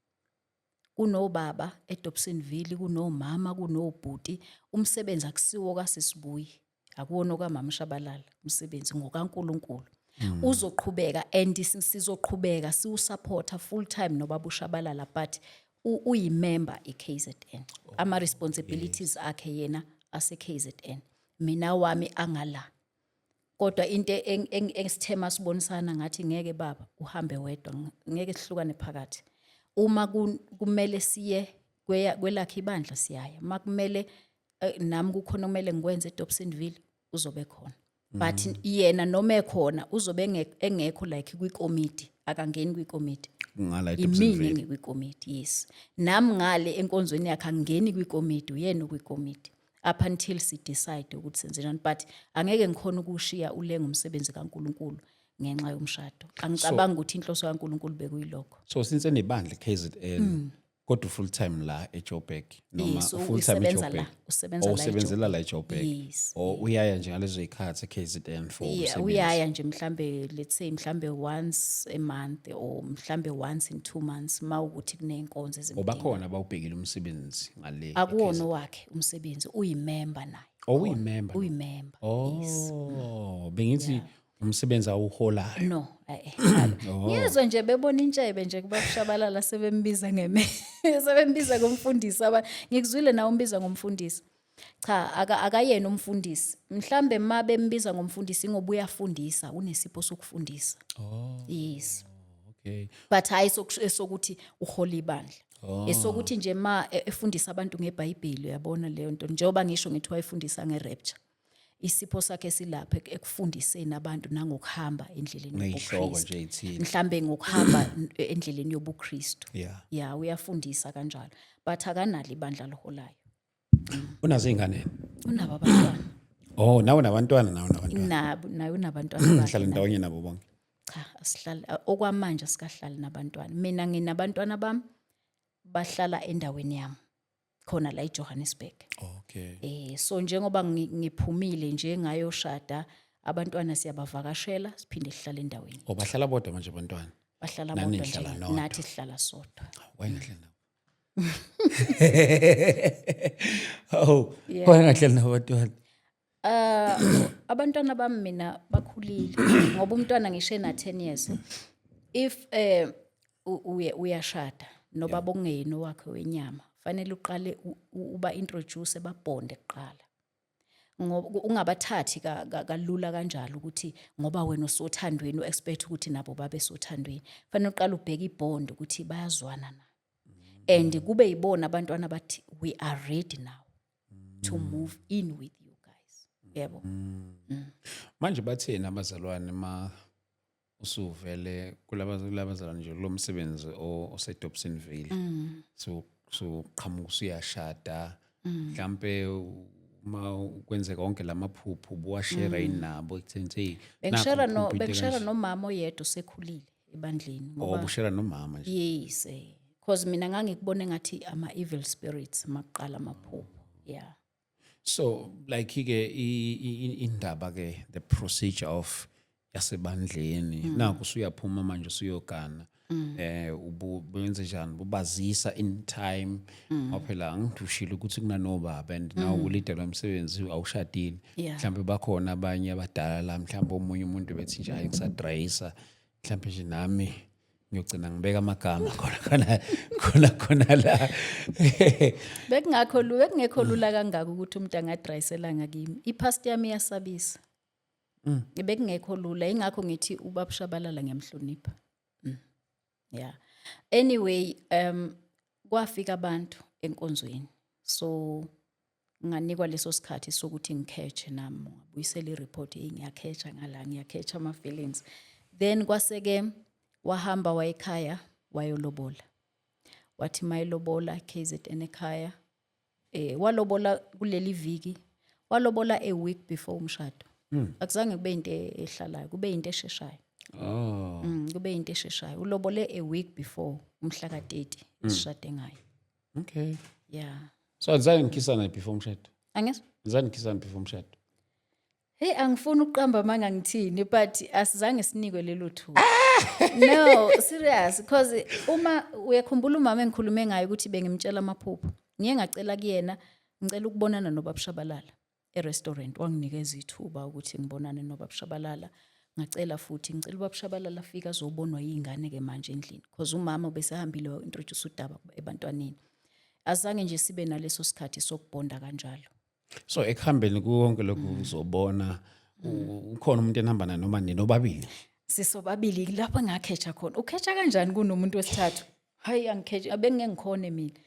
Kunobaba eDobsonville, kunomama, kunobhuti. Umsebenzi akusiwo kasisibuyi, akuwona okamama Shabalala, umsebenzi ngokaNkuluNkulu. Uzoqhubeka and sizoqhubeka siwusupporta full time nobaba uShabalala, but uyimember eKZN. Ama responsibilities akhe yena ase KZN, mina wami angala. Kodwa into esithema sibonisana ngathi, ngeke baba uhambe wedwa, ngeke sihlukane phakathi. Uma kumele siye kwelakhe ibandla, siyaya. Uma kumele nami kukhona okumele ngikwenze eDobsonville, uzobe khona, but yena noma ekhona uzobe engekho like kwikomiti, akangeni kwikomiti. Ngala Imina eDobsonville. Engikwikomiti, yes. Nami ngale enkonzweni yakhe angingeni kwikomiti, uyena okwikomiti up until si-decide ukuthi senzenjani, but angeke ngikhona ukushiya ulenga umsebenzi kaNkuluNkulu ngenxa yomshado. Angicabangi ukuthi inhloso kaNkuluNkulu bekuyilokho. So since enebandla KZN, kodwa full time la eJoburg noma Yes, full time usebenza eJoburg? la, usebenza Or la. Usebenzela la eJoburg? Yes. Or uyaya nje ngalezo zikhathi eKZN for Yeah, umsebenzi? Uyaya nje mhlambe, let's say mhlambe once a month or mhlambe once in 2 months, mawukuthi kuney'nkonzo Or ezimdinga. bakhona abawubhekile umsebenzi ngale? Akuwona owakhe umsebenzi, uyimember naye. Oh, uyimember. Uyimember. Oh, bengithi umsebenzi awuholayo. No, eh. Ngiyezwa nje bebona intshebe nje kubakushabalala, sebembiza ngeme sebembiza ngomfundisi aba. Ngikuzwile nawe umbiza ngomfundisi. Cha, akayena umfundisi. Mhlambe ma bembiza ngomfundisi ngoba uyafundisa, unesipho sokufundisa. Oh. Yes. Okay. But hayi esokuthi uhola ibandla. Esokuthi nje ma efundisa abantu ngeBhayibheli, uyabona leyo nto. Njengoba ngisho ngithi wayefundisa ngerapture. Isipho sakhe silapha ekufundiseni abantu nangokuhamba endleleni Ngey'hloko yobuKristu. nje ey'thile. Mhlambe ngokuhamba endleleni yobuKristu. Yeah, uyafundisa kanjalo. But akanalo ibandla liholayo. Unazo iy'ngane? Unabo abantwana. Oh, nawe nabantwana, nawe nabantwana. Nabo, naye unabantwana bakhe. Hlala ndawonye nabo bonke? Cha, asihlali okwamanje, asikahlali nabantwana. Mina nginabantwana bami, bahlala endaweni yami khona la eJohannesburg. So njengoba ngiphumile nje ngayoshada, abantwana siyabavakashela, siphinde sihlale endaweni. Oh, bahlala bodwa manje abantwana? Bahlala Nani bodwa nje. nihlala nodwa? Nathi sihlala sodwa. Wayengahlali nabo? Oh, wayengahlali nabantwana? Abantwana bami mina bakhulile, ngoba umntwana ngisho na 10 years, if uyashada noba bokungeyena owakhe wenyama, fanele uqale uba introduce, babonde kuqala, ngoba ungabathathi kalula kanjalo ukuthi ngoba wena usothandweni u-expect ukuthi nabo babe sothandweni. Fanele uqale ubheke ibond ukuthi bayazwana na, and kube yibona abantwana bathi, "We are ready now to move in with you guys," yebo. Manje batheni abazalwane ma usuvele kulabazalwane nje lo msebenzi oseDobsonville, so qhamuka usuyashada, mhlambe uma kwenzeka konke lamaphupho ubuwashare yini nabo ekutheni, hey, Bengishare nakhu no ngiphupha into bengishare kanje? Nomama oyedwa osekhulile ebandleni. Oh, Ngoba ubushare nomama nje? Yes, cause mina ngangikubona ngathi ama evil spirits maqala amaphupho, yeah. So like ke indaba ke, the procedure of yasebandleni, naku usuyaphuma manje usuyogana, ubu benze njani, bubazisa in time? Ngoba phela angithushile ukuthi kunanobaba and nawe uleader lomsebenzi, awushadile. Mhlawumbe bakhona abanye abadala la, mhlawumbe omunye umuntu bethi nje, hayi, ngisadrayisa, mhlawumbe nje nami ngiyogcina ngibeka amagama khona khona khona khona la. Bekungekho lula kangaka ukuthi umuntu angadrayisela ngakimi. Ipast yami iyasabisa. Bekungekho lula, ingakho ngithi ubaba Shabalala ngiyamhlonipha. Yeah, anyway, kwafika abantu enkonzweni, so nganikwa leso sikhathi sokuthi ngikhethe nami, ngabuyisela ireport, hey, ngiyakhetha ngala, ngiyakhetha ama feelings. Then kwaseke wahamba wayekhaya wayolobola. Wathi mayilobola KZN ekhaya, walobola kuleli viki, walobola a week before umshado. Akuzange kube into ehlalayo, kube into esheshayo. Oh. Kube into esheshayo. Ulobole a week before umhla ka-30 sishade ngayo. Yeah. So azange nikhisana before umshado? Angizwa. Azange nikhisana before umshado? Hey, angifuni ukuqamba amanga ngithini, but asizange sinikwe lelo thuba. No, serious, because uma uyakhumbula umama engikhulume ngayo ukuthi bengimtshela amaphupho. Ngiye ngacela kuyena, ngicela ukubonana noBaba Shabalala e-restaurant, wanginikeza ithuba ukuthi ngibonane noBaba Shabalala. Ngacela futhi, ngicela uBaba Shabalala afike azobonwa yingane ke manje endlini, because umama ubesehambile wa-introduce udaba ebantwaneni. Azange nje sibe naleso sikhathi sokubonda kanjalo. So ekuhambeni konke lokhu uzobona ukhona umuntu enihamba naye noma ninobabili? Sisobabili, lapho engakhetha khona. Ukhetha kanjani kunomuntu wesithathu? Hayi, angikhethe, abengeke ngikhone mina.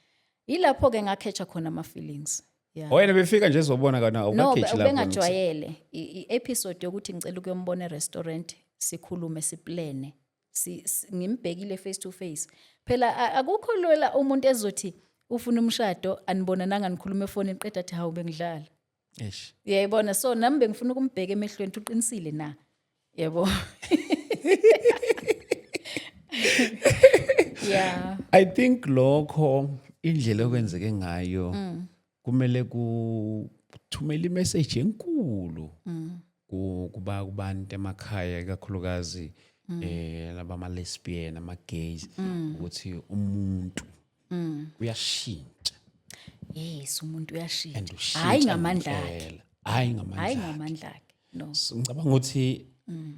Yilapho ke ngakhetha khona ama feelings, yeah. Wena befika nje ezobona kana No. awukakhethi lapho? Ubengajwayele i-episode yokuthi ngicela ukuyombona e-restaurant, sikhulume, siplane, ngimbhekile face to face. Phela akukho lula umuntu ezothi ufuna umshado, anibonananga, nikhuluma efonini, qeda athi, "Hawu, bengidlala." Eish. Uyayibona? So nami bengifuna ukumbheka emehlweni ukuthi uqinisile na, yebo, yeah. I think lokho indlela okwenzeke ngayo kumele kuthumela imessage enkulu kuba kubantu emakhaya, ikakhulukazi laba ama lesbian, ama gays, ukuthi umuntu uyashintsha. Yes, umuntu And uyashintsha. ushintsha Hayi ngamandla akhe. ngempela. Hayi ngamandla Hayi akhe. ngamandla akhe, no. So, ngicabanga ukuthi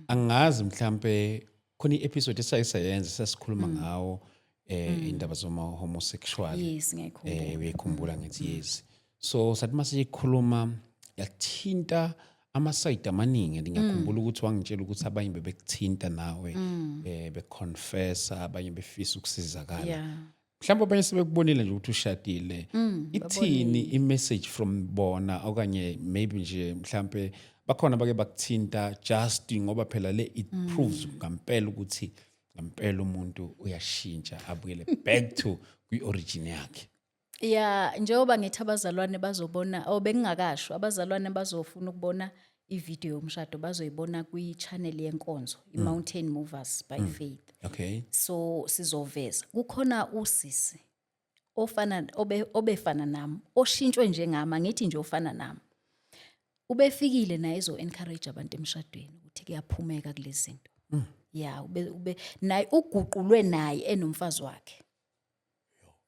angazi, mhlambe khona i-episode esayisayenza, sasikhuluma ngawo indaba zoma homosexual. Yes, ngiyayikhumbula. Uyayikhumbula? Ngithi yes. So sathi masiyikhuluma yathinta ama-side amaningi, and ngiyakhumbula ukuthi wangitshela ukuthi abanye bebekuthinta nawe, beconfessa, abanye befisa ukusizakala. Mhlawumbe abanye sebekubonile nje ukuthi ushadile. Ithini i-message from bona? Okanye maybe nje mhlambe bakhona bake bakuthinta, just ngoba phela le it proves ngampela ukuthi ngampela umuntu uyashintsha, abuyele back to kwi-origin yakhe. Ya, njengoba ngithi abazalwane bazobona, oh, bengingakasho, abazalwane bazofuna ukubona ivideo yomshado bazoyibona kwi-channel yenkonzo, i-Mountain Movers by Faith. So sizoveza kukhona usisi ofana obefana nami, oshintshwe njengami, angithi nje ofana nami, ubefikile naye ezo encourage abantu emshadweni ukuthi kuyaphumeka kulezi zinto. Ya, ube naye uguqulwe naye enomfazi wakhe.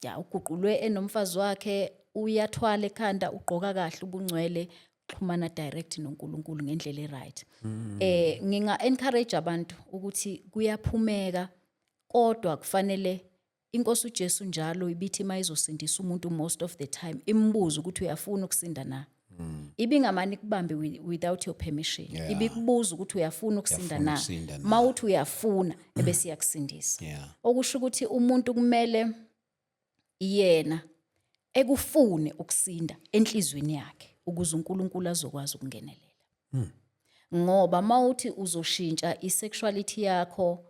Ya, uguqulwe enomfazi wakhe, uyathwala ekhanda, ugqoka kahle, ubungcwele, xhumana direct noNkulunkulu ngendlela eright. Nginga encourage abantu ukuthi kuyaphumeka, kodwa kufanele inkosi uJesu njalo ibithi mayizosindisa umuntu, most of the time imbuzo ukuthi uyafuna ukusinda na. Ibingamani kubambe without your permission. Ibikubuza ukuthi uyafuna ukusinda Uyafuna na. ukusinda na. Mawuthi uyafuna, ebese iyakusindisa. Okusho ukuthi umuntu kumele yena ekufune ukusinda enhlizweni yakhe ukuze uNkulunkulu azokwazi ukungenelela, ngoba mawuthi uzoshintsha isexuality yakho,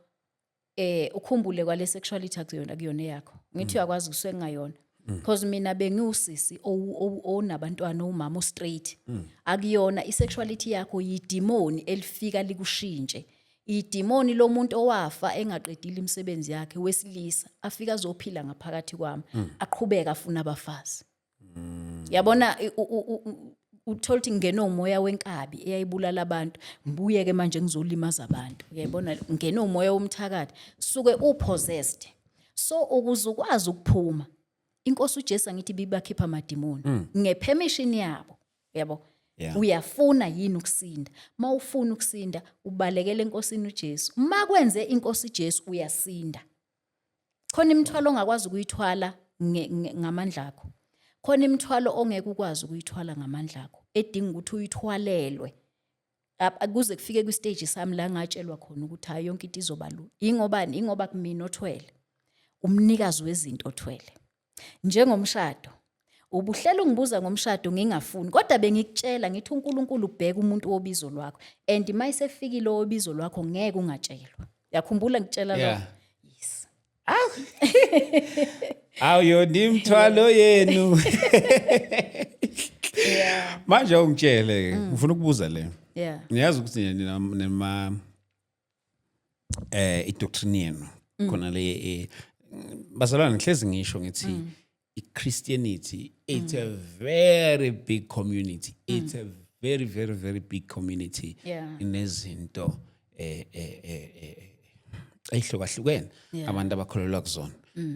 ukhumbule kwale sexuality akuyona yakho. Ngithi uyakwazi kusuke kungayona, because mina bengiwusisi onabantwana, umama o-straight. Akuyona isexuality yakho, yidimoni elifika likushintshe, idimoni lomuntu owafa engaqedile imisebenzi yakhe wesilisa, afika azophila ngaphakathi kwami, aqhubeka afuna abafazi. Yabona, uthola ukuthi ngene umoya wenkabi eyayibulala abantu, ngibuye ke manje ngizolimaza abantu. Uyayibona, ngene umoya womthakathi, suke upossessed. So ukuze ukwazi ukuphuma, inkosi uJesu angithi bibakhipha amadimoni ngepermission yabo, yabo? Uyafuna yini ukusinda? Mawufuna ukusinda, ubalekele enkosini uJesu. Makwenze inkosi uJesu, uyasinda. Khona imithwalo ongakwazi ukuyithwala ngamandla akho, khona imithwalo ongeke ukwazi ukuyithwala ngamandla akho, edinga ukuthi uyithwalelwe. Kuze kufike kwistage sami la ngatshelwa khona ukuthi hayi, yonke into izoba lula. Ingobani? Ingoba kumina othwele, umnikazi wezinto othwele. Njengomshado, ubuhlela ungibuza ngomshado ngingafuni, kodwa bengikutshela ngithi uNkulunkulu ubheka umuntu wobizo lwakho, and mayisefikile obizo lwakho ngeke ungatshelwa. Yakhumbula ngikutshela lokho? Yeah. Yes. Awuyona imithwalo yenu. Manje ungitshele, ngifuna ukubuza le. Ngiyazi ukuthi nina nema idoctrine yenu khona le, bazalwane, ngihlezi ngisho ngithi iChristianity, it's a very big community. It's a very, very, very big community. Inezinto ey'hlukahlukene abantu abakholelwa kuzona.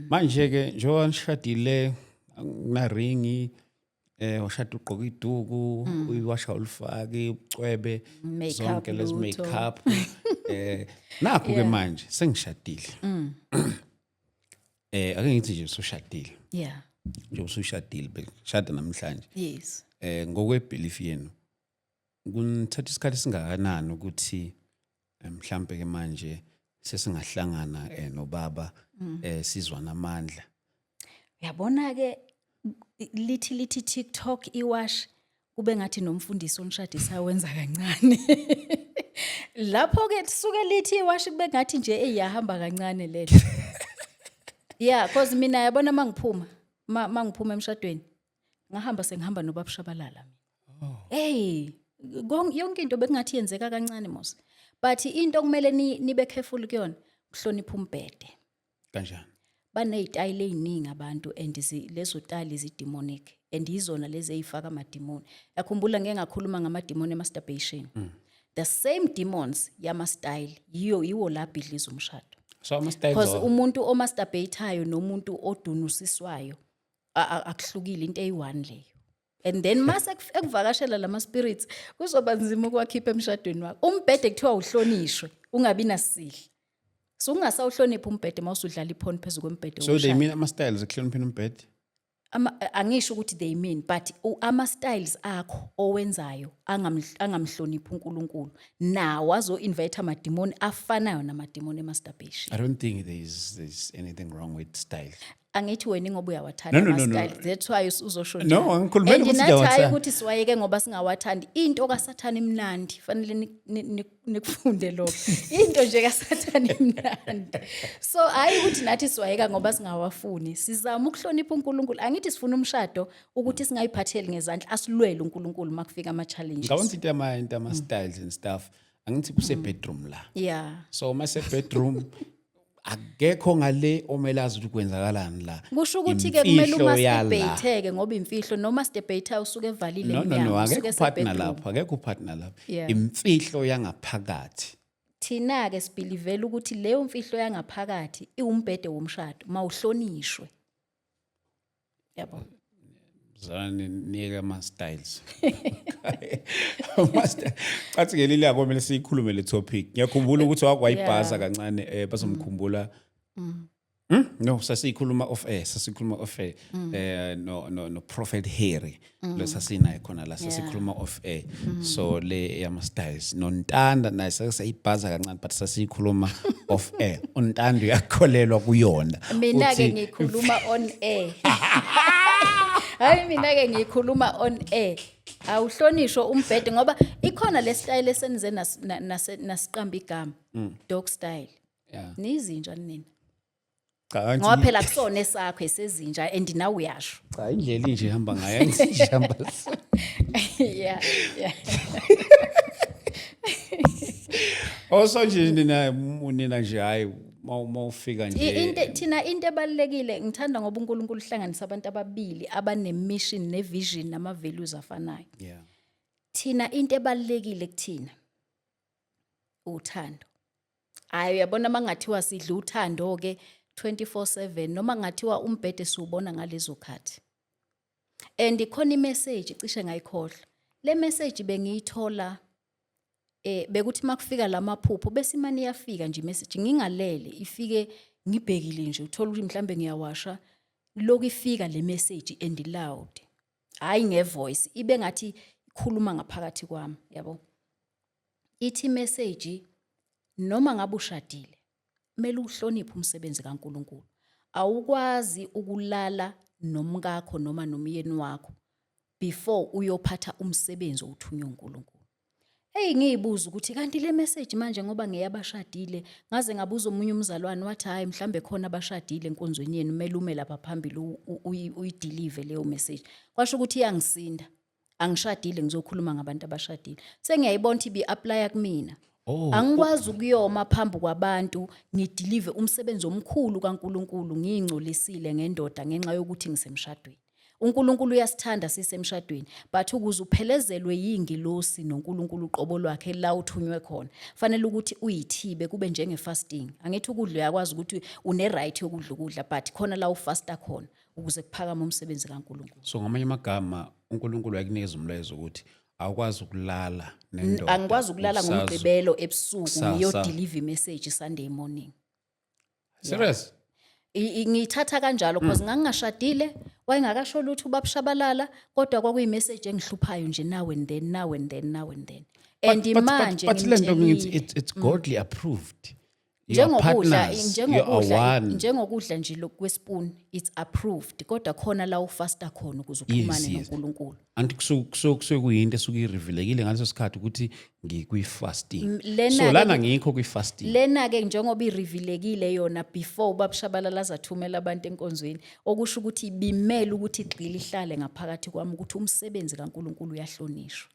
Manje-ke njengoba nishadile, akunaringi, washada ugqoka iduku, uyiwasha, ulifake ucwebe, Makeup, zonke lezi lutho. Makeup. Nakho ke manje sengishadile. Ake ngithi nje usushadile. Nje usushadile, beshada namhlanje. Ngokwe-belief yenu, kunithatha isikhathi singakanani ukuthi mhlambe ke manje sesingahlangana nobaba, sizwana amandla? Uyabona ke, lithi TikTok iwash, kube ngathi nomfundisi onishadisayo wenza kancane. Lapho ke suke lithi iwash, kube ngathi nje eyahamba kancane lelo. Yeah, cause mina yabona mangiphuma, mangiphuma emshadweni, ngahamba sengihamba nobaba Shabalala mina. Hey, yonke into bekungathi yenzeka kancane mos. But into okumele nibe careful kuyona, ukuhlonipha umbhede. Kanjani? Baney'tayile ey'ningi abantu and lezo tayile zi-demonic and yizona lezi ey'faka amadimoni. Yakhumbula ngeke ngakhuluma ngamadimoni e-masturbation. The same demons yama-style yiyo yiwo la abhidliza umshado. So ama-styles Because umuntu omasturbate-ayo nomuntu odunusiswayo akuhlukile, into eyi-one leyo. And then mase ekuvakashela lama spirits, kuzoba nzima ukuwakhipha emshadweni wakho. Umbhede kuthiwa uhlonishwe, ungabi nasihle. So ungasawuhloniphi umbhede mawusudlala iphone phezu kombhede So they womshado. mean ama-styles ekuhlonipheni umbhede? Angisho ukuthi they mean, but ama-styles akho owenzayo angamhloniphi uNkulunkulu nawo azo-invite amadimoni afanayo namadimoni e-masturbation. I don't think there's anything wrong with style. Angithi wena ingoba uyawathanda No. ama-style, that's why uzosho No, njalo. angikhulumeli And ukuthi nathi hhayi ngiyawathanda. ukuthi siwayeke ngoba singawathandi. Into kaSathane imnandi, fanele nikufunde lokho. Into nje kaSathane imnandi, so hhayi ukuthi nathi siwayeka ngoba singawafuni. Sizama ukuhlonipha uNkulunkulu. Angithi sifuna umshado ukuthi singayiphatheli ngezandla, asilwele uNkulunkulu uma kufika ama-challenges. Ngicabanga ukuthi into ama-styles and stuff, angithi kuse-bedroom la. So uma se-bedroom, akekho ngale omele azi ukuthi kwenzakalani la. Kusho ukuthi-ke kumele Imfihlo yala. umasturbate-ke ngoba imfihlo, nomasturbate usuke evalile No, no, no, emnyango, usuke akekho partner ese-bedroom. lapho, akekho partner lapho. Imfihlo yangaphakathi. Thina-ke sibhilivela ukuthi leyo mfihlo yangaphakathi iwumbhede womshado, mawuhlonishwe, yabo. Zani niyeke ama-styles. Cathi ngelinye ilanga kumele siyikhulume le topic. Ngiyakhumbula ukuthi wakwayibhaza kancane, bazomkhumbula. No, sasiyikhuluma off air, sasikhuluma off air. No Prophet Harry lo sasinaye khona la, sasikhuluma off air. So le yama styles noNtanda naye sake sayibhaza kancane, but sasiyikhuluma off air. UNtanda uyakholelwa kuyona. Mina-ke Uthi- ngikhuluma on air. Hayi, mina-ke ngikhuluma on air. Awuhlonishwe umbhede ngoba ikhona le style esenize nasiqamba igama, dog style. Nizinja nina. Cha, angithi- Ngoba phela kusona esakho, esezinja, and nawe uyasho. Cha, indlela inje ihamba ngayo, angithi ihamba. Yeah. Also nje nina nje, hayi, mawufika nje. Into thina, into ebalekile, ngithanda ngoba uNkulunkulu uhlanganisa abantu ababili abane mission ne vision nama values afanayo. Thina into ebalekile kuthina uthando. Hayi, uyabona, mangathiwa sidla uthando ke 24/7, noma ngathiwa umbhede siubona ngalezo khathi. And ikhona imessage cishe ngayikhohlwa. Le message bengiyithola, bekuthi makufika lamaphupho bese imani iyafika nje imessage, ngingalele, ifike ngibhekile nje, uthola ukuthi mhlambe ngiyawasha, lokhu ifika le message and loud, hayi ngevoice, ibe ngathi ikhuluma ngaphakathi kwami, yabo. Ithi message, noma ngabe ushadile, kumele uhloniphe umsebenzi kaNkuluNkulu. Awukwazi ukulala nomkakho noma nomyeni wakho before uyophatha umsebenzi owuthunywe uNkulunkulu. Hey, ngiyibuza ukuthi kanti le message manje ngoba ngeyabashadile. Ngaze ngabuza omunye umzalwane, wathi hayi, mhlambe khona abashadile enkonzweni yenu, kumele ume lapha phambili uyideliver leyo message. Kwasho ukuthi iyangisinda, angishadile, ngizokhuluma ngabantu abashadile. Sengiyayibona ukuthi ibi-applya kumina. Angikwazi ukuyoma phambi kwabantu ngideliver umsebenzi omkhulu kaNkuluNkulu ngiyingcolisile ngendoda ngenxa yokuthi ngisemshadweni. UNkulunkulu uyasithanda sisemshadweni, but ukuze uphelezelwe yingilosi noNkulunkulu uqobo lwakhe la uthunywe khona, fanele ukuthi uyithibe, kube njenge fasting. Angithi ukudla uyakwazi ukuthi une right yokudla ukudla, but khona la ufasta khona ukuze kuphakame umsebenzi kaNkulunkulu. So ngamanye amagama, uNkulunkulu wakunikeza umlayezo ukuthi awukwazi ukulala nendoda. Angikwazi ukulala ngoMgqibelo ebusuku Kusasa. ngiyodeliver imessage Sunday morning. Serious? Ngiyithatha kanjalo because ngangingashadile, wayengakasho lutho ubab'Shabalala, kodwa kwakuyimessage engihluphayo nje now and then, now and then, now and then, and manje But le nto ngithi ngimtshelile. it's godly approved. You are Njengokudla partners, you are njengokudla one. Njengokudla nje lokhu kwespoon, it's approved, kodwa khona la ufasta khona ukuze uxhumane noNkulunkulu. Anti kusuke kuyinto esuke irevealekile ngaleso sikhathi ukuthi ngikwi-fasting. Lena So ke lana ngikho kwi-fasting. Lena-ke njengoba irevealekile yona before ubab'Shabalala azathumela abantu enkonzweni, okusho ukuthi bimele ukuthi igxile, ihlale ngaphakathi kwami ukuthi umsebenzi kaNkulunkulu uyahlonishwa.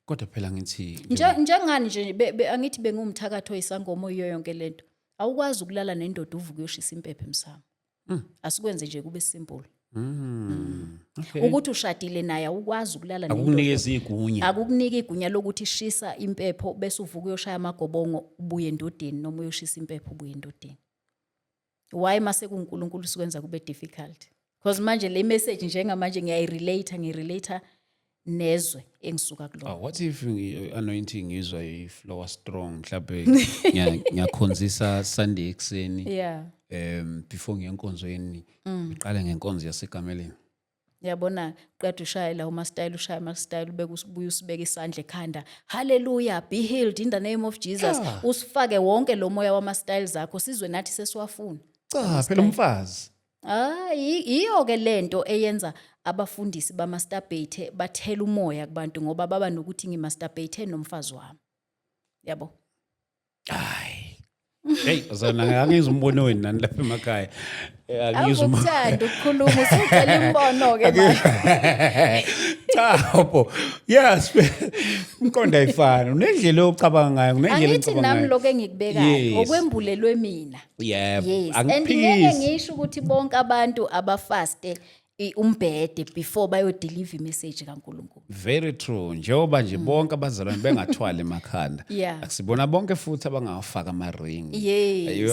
Kodwa phela ngithi Njengani nje angithi bengiwumthakathi oyisangoma oyiyo yonke lento. Awukwazi ukulala nendoda uvuke uyoshisa impepho emsamo. Asikwenze nje kube simple. Ukuthi ushadile naye, awukwazi ukulala nendoda. Akukunikeza igunya. Akukuniki igunya lokuthi shisa impepho bese uvuka uyoshaya amagobongo ubuye endodeni, noma uyoshisa impepho ubuye endodeni. Why mase kuNkulunkulu sikwenza kube difficult? Because manje le message njengamanje ngiyayirelate, ngiyirelate nezwe engisuka kulona. Oh, what if anointing ngizwa i-flower strong, mhlawumbe ngiyakhonzisa Sunday ekuseni, before ngiye enkonzweni, ngiqale ngenkonzo yasekameleni? Yabona, qeda ushaye la uma-style, ushaya ama-style, ubeke, ubuye usibeke isandla ekhanda, "Hallelujah, be healed in the name of Jesus." Usifake wonke lo moya wama-styles akho, sizwe nathi sesiwafuna. Cha phela, umfazi. Hayi, iyo-ke lento eyenza abafundisi bamasturbate bathela umoya kubantu, ngoba baba nokuthi ngimasturbate nomfazi wami, yabo. Hayi, hey zona, angizwa umbono wenu nani lapha emakhaya. Angizwa Awukuthanda ukukhuluma, usucela imbono-ke manje. Cha bo, yes, umqondo ayifani, unendlela yokucabanga ngayo, unendlela Angithi engicabanga nami ngayo. lokho engikubekayo okwembulelwe mina. Yebo. Yes, and ngeke Angiphikisi. ngisho ukuthi bonke abantu abafaste umbhede before bayodeliver imessage kaNkulunkulu. Very true, njengoba nje bonke abazalwane bengathwali emakhanda, akusibona bonke futhi abangawafaka amaringi.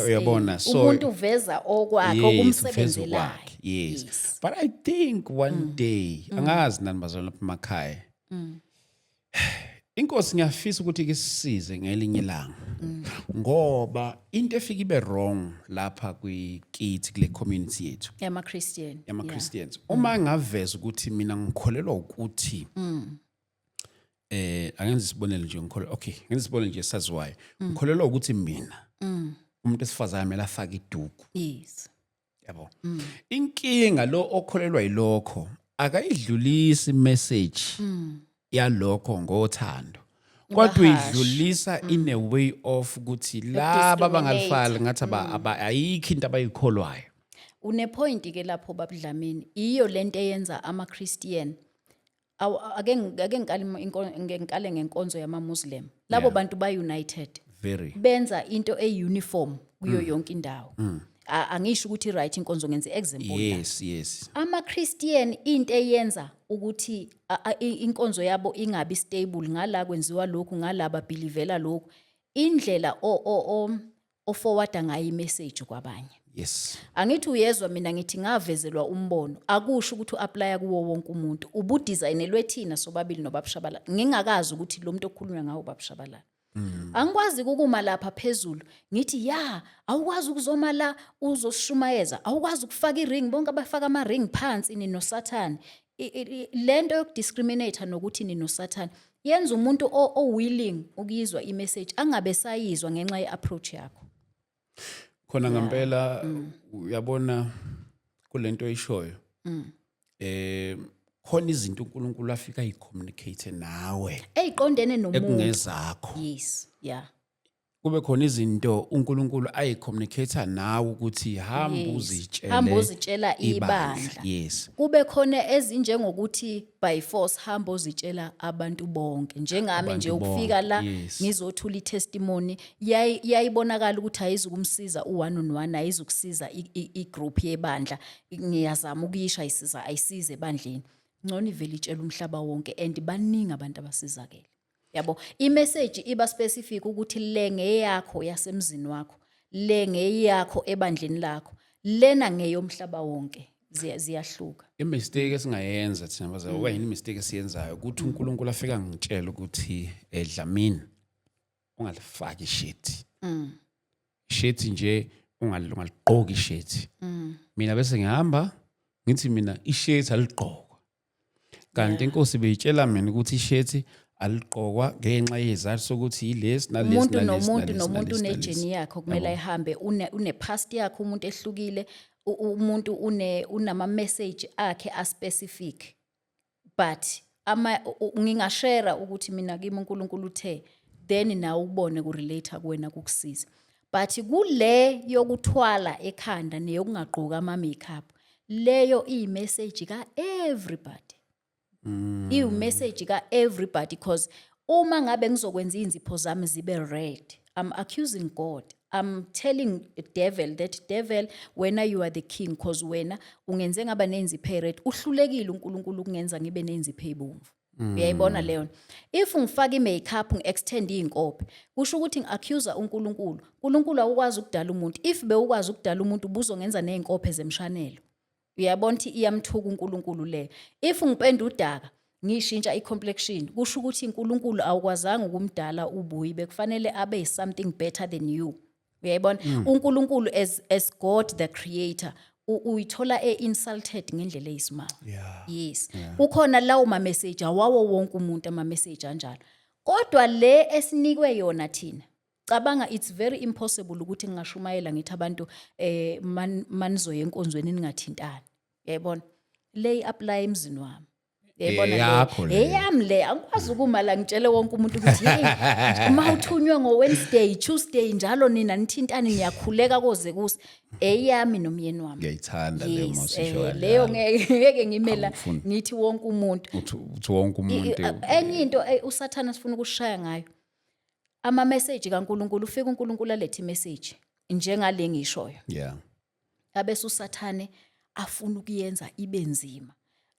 Uyabona, so Umuntu uveza okwakhe Yes, uveza okumsebenzelayo. okwakhe, yes. But I think one day, angazi nani bazalwane lapha emakhaya, inkosi ngiyafisa ukuthi ikisisize ngelinye ilanga, ngoba into efika ibe wrong lapha kwikithi, kule community yethu yama-Christian, yama-Christians, uma ngaveza ukuthi mina ngikholelwa ukuthi angenza isibonelo nje, ngikholelwa, okay, ngenza isibonelo nje saziwayo, ngikholelwa ukuthi mina umuntu esifazane kumele afake iduku, yabo, inkinga lo okholelwa yilokho akayidlulisi imessage yalokho ngothando, kodwa uyidlulisa in a way of ukuthi laba abangalifali ngathi ayikho into abayikholwayo. Unepoint ke lapho, babudlamini. Iyo lento eyenza ama-Christian ake ngikale ngikale ngenkonzo yama-Muslim. Labo bantu ba-united. Very. Benza into e-uniform kuyo yonke indawo. Angisho ukuthi right inkonzo, ngenza i-example la. Ama-Christian, into eyenza ukuthi inkonzo yabo ingabi stable, ngala kwenziwa lokhu, ngala babelievela lokhu, indlela oforwarda ngayo imessage kwabanye. Angithi uyezwa, mina ngithi ngavezelwa umbono, akusho ukuthi u-applya kuwo wonke umuntu. Ubudesignelwe thina sobabili nobab'Shabalala, ngingakazi ukuthi lo muntu okhulunywa ngawo ubab'Shabalala. Angikwazi ukuma lapha phezulu ngithi ya, awukwazi ukuzoma la uzosishumayeza, awukwazi ukufaka iring, bonke abafaka ama-ring phansi ninosathane. Lento yokudiscriminate nokuthi ninosathane yenza umuntu o-willing ukuyizwa imessage angabe sayizwa ngenxa ye-approach yakho. Khona ngempela, uyabona kulento oyishoyo, khona izinto uNkulunkulu afika ayicommunicate nawe eyiqondene nomuntu ekungezakho. Kube khona izinto uNkulunkulu ayicommunicate nawe ukuthi hamba uzitshele. Hamba uzitshela ibandla. Kube khona ezinjengokuthi by force hamba uzitshela abantu bonke, njengami nje Abantu ukufika bonke, la ngizothula itestimony, yayibonakala ukuthi ayizukumsiza u-one on one, ayizukusiza i-group yebandla. Ngiyazama ukuyisha, ayisiza, ayisize ebandleni. Ngcono ivele itshela umhlaba wonke, and baningi abantu abasizakele, yabo. Imessage iba specific ukuthi le ngeyakho yasemzini wakho, le ngeyakho ebandleni lakho, lena ngeyomhlaba wonke. Ziyahluka. Imistake esingayenza thina bazalwane, okanye imistake esiyenzayo ukuthi uNkulunkulu afika ngitshela ukuthi, "Dlamini, ungalifaki ishethi, ishethi nje ungaligqoki ishethi." Mina bese ngihamba ngithi mina ishethi aligqokwa, kanti inkosi beyitshela mina ukuthi ishethi aligqokwa ngenxa yezathu sokuthi yilesi nalesi Umuntu nalesi nomuntu nalesi nomuntu nalesi nalesi. unejourney yakhe okumele ayihambe, une past yakhe umuntu ehlukile, umuntu unama message akhe a specific, but ama ngingashare ukuthi mina kimi uNkulunkulu uthe, then nawe ubone ku relate kuwena, kukusiza. But kule yokuthwala ekhanda neyokungagqoka ama makeup, leyo iyi-message ka everybody, iwumessage ka everybody, because uma ngabe ngizokwenza inzipho zami zibe red, I'm accusing God, I'm telling the devil that, "Devil, wena you are the king, because wena ungenze ngaba nenzipho red, uhlulekile uNkulunkulu ukungenza ngibe nenzipho ezibomvu." Uyayibona leyo? If ngifaka i-makeup, ngi-extend iy'nkophe, kusho ukuthi ngi-accuse uNkulunkulu. uNkulunkulu awukwazi ukudala umuntu. If bewukwazi ukudala umuntu, ubuzongenza ney'nkophe zemshanelo. Uyabona ukuthi iyamthuka uNkulunkulu leyo. If ngipenda udaka, ngishintsha i-complexion, kusho ukuthi uNkulunkulu awukwazanga ukumdala ubuyi, bekufanele abe something better than you. Uyayibona? uNkulunkulu as God the creator, uyithola e-insulted ngendlela eyisimanga. Yes, kukhona lawo ma-message awawo wonke umuntu, ama-message anjalo. Kodwa le esinikwe yona thina, cabanga, it's very impossible ukuthi ngingashumayela ngithi abantu manizoya enkonzweni ningathintani. Uyayibona? Le apply emzini wami. Uyayibona le? Eyakho le. Eyami le. Angikwazi ukuma la ngitshele wonke umuntu ukuthi, hey, uma uthunywe ngo-Wednesday, Tuesday njalo, nina nithintani, niyakhuleka koze kuse. Eyami nomyeni wami. Ngiyayithanda leyo. Yes, Mawusisho kanjalo. Leyo ngeke ngime la Angifuni. ngithi wonke umuntu. Uthi wonke umuntu. Enye into uSathana sifuna ukushaya ngayo ama message kaNkuluNkulu. Ufika uNkulunkulu alethe imessage njengale ngishoyo, abese uSathane afuna ukuyenza ibe nzima,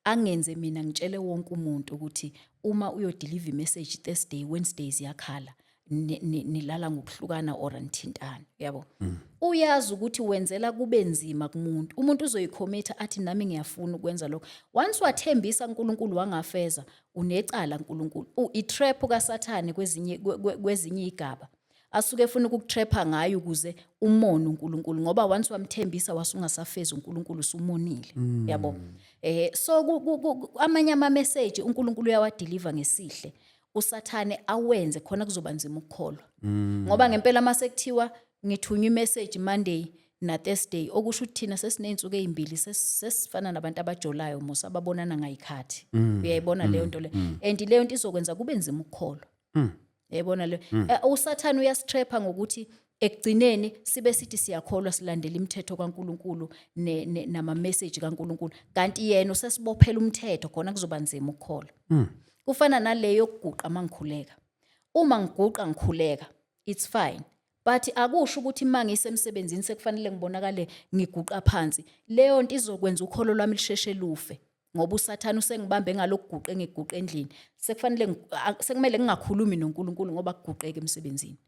angenze mina ngitshele wonke umuntu ukuthi uma uyodeliver imessage Thursday, Wednesday ziyakhala, nilala ngokuhlukana or nithintana, yabo. Uyazi ukuthi wenzela kube nzima kumuntu, umuntu uzoyicommitha athi, "Nami ngiyafuna ukwenza lokho." Once wathembisa uNkulunkulu wangafeza, unecala uNkulunkulu. I-trap kaSathane kwezinye igaba asuke efuna ukukutrapha ngayo ukuze umone uNkulunkulu, ngoba once wamthembisa wasungasafezi uNkulunkulu, usumonile, yabo. So amanye ama message uNkulunkulu uyawadeliver ngesihle, uSathane awenze khona kuzoba nzima ukukholwa, ngoba ngempela mase kuthiwa ngithunywa imessage Monday na Thursday, okusho ukuthi thina sesiney'nsuku ey'mbili sesifana nabantu abajolayo mos, ababonana ngayikhathi. Uyayibona leyo nto le? And leyo nto izokwenza kube nzima ukukholwa. Uyayibona le? USathane uyasitrapha ngokuthi ekugcineni sibe sithi siyakholwa, silandela imithetho kaNkuluNkulu nama message kaNkuluNkulu, kanti yena usesibophela umthetho khona kuzoba nzima ukukholwa. Kufana naleyo yokuguqa mangikhuleka. Uma ngiguqa ngikhuleka, it's fine, but akusho ukuthi uma ngisemsebenzini sekufanele ngibonakale ngiguqa phansi. Leyo nto izokwenza ukholo lwami lisheshe lufe, ngoba uSathane usengibambe ngalokuguqa engiguqa endlini, sekufanele sekumele ngingakhulumi noNkulunkulu ngoba kuguqeke emsebenzini.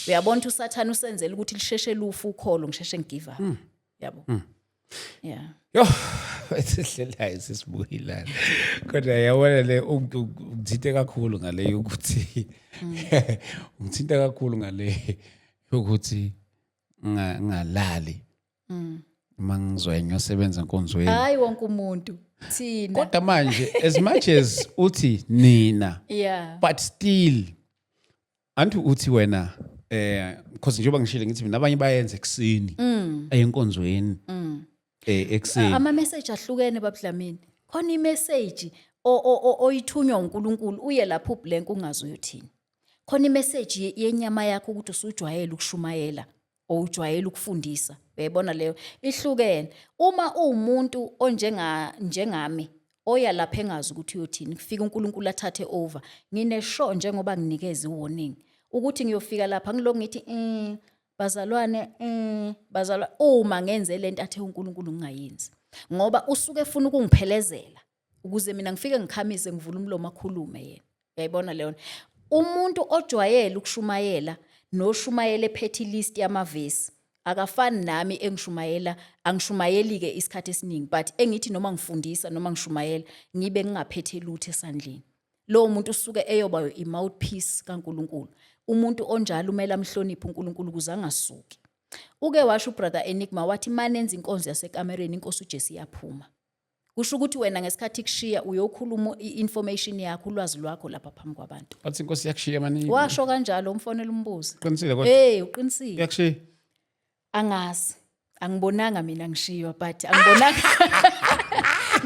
Uyabona ukuthi uSathane usenzela ukuthi lisheshe lufe ukholo, ngisheshe ngigive up, yabo? Yeah. Yo, esihlelayo sesibuyilana. Kodwa yabona le, ungithinte kakhulu ngale yokuthi ungithinta kakhulu ngale yokuthi ngalali. Uma ngizwa ngiyosebenza enkonzweni. Hayi, wonke umuntu, thina. Kodwa manje, as much as uthi nina, but still anti uthi wena, because njengoba ngishilo ngithi mina abanye bayenza ekuseni enkonzweni ekuseni. Ama message ahlukene, babudlamini. Khona imessage oyithunywa uNkulunkulu, uye lapho ublank, ungazi uyothini. Khona imessage yenyama yakho ukuthi usujwayele ukushumayela or ujwayele ukufundisa. Uyayibona leyo ihlukene. Uma uwumuntu onjenga njengami oya lapha engazi ukuthi uyothini, kufika uNkulunkulu athathe over. Ngine sure njengoba nginikeza i-warning ukuthi ngiyofika lapha ngilokhu ngithi bazalwane, bazalwa uma ngenze lento athe uNkulunkulu ngingayenzi, ngoba usuke efuna ukungiphelezela ukuze mina ngifike ngikhamise, ngivule umlomo, akhulume yena. Uyayibona leyo? Umuntu ojwayele ukushumayela noshumayela ephethe list yamavesi akafani nami engishumayela. Angishumayeli-ke isikhathi esiningi, but engithi noma ngifundisa noma ngishumayela ngibe ngingaphethe lutho esandleni. Lowo muntu usuke eyoba i-mouthpiece kaNkulunkulu. Umuntu onjalo umele amhloniphe uNkulunkulu ukuze angasuki. Uke washo uBrother Enigma wathi manenza inkonzo yasekamereni, inkosi uJesu iyaphuma. Kusho ukuthi wena ngesikhathi kushiya uyokhuluma i-information yakho, ulwazi lwakho lapha phambi kwabantu. Wathi inkosi iyakushiya mani? Washo kanjalo, umfonela umbuzo. Qinisile kodwa? Hey, uqinisile. Iyakushiya? Angazi, angibonanga mina ngishiywa, but angibonanga.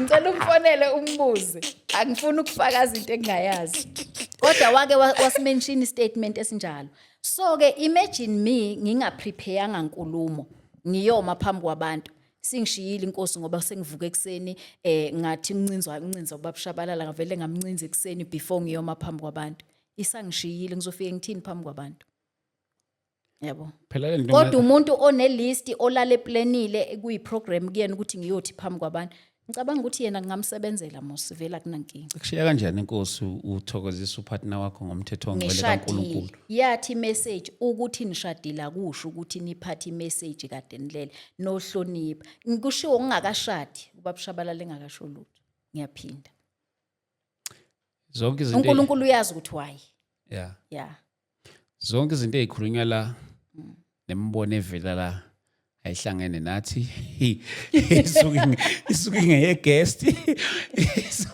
Ngicela umfonele umbuze, angifuni ukufakaza into engingayazi, kodwa wake wasimention istatement esinjalo. So ke imagine me ngingapreparanga nkulumo, ngiyoma phambi kwabantu, singishiyile inkosi ngoba sengivuka ekuseni, ngathi uncinzwa uncinza ubabushabalala, ngavele ngamncinza ekuseni before ngiyoma phambi kwabantu. Isangishiyile, ngizofike ngithini phambi kwabantu, yabo? Phela le nto. Kodwa umuntu onelist olale planile, kuyi-program kuyena ukuthi ngiyothi phambi kwabantu, ngicabanga ukuthi yena ngingamsebenzela mos, vele akunankinga. Kushiya kanjani inkosi uthokozisa upartner wakho ngomthetho ongcwele Ngishadile. kaNkulunkulu? Yathi imessage ukuthi nishadile akusho ukuthi niphathe imessage kade nilele nohlonipha. Kushiwo ngingakashadi, ubabushabalala engakasho lutho. Ngiyaphinda. Zonke izinto. uNkulunkulu uyazi ukuthi why. Yeah. Zonke izinto ezikhulunywa la nemibono evela la ayihlangene nathi, isuke ingeye guest. So,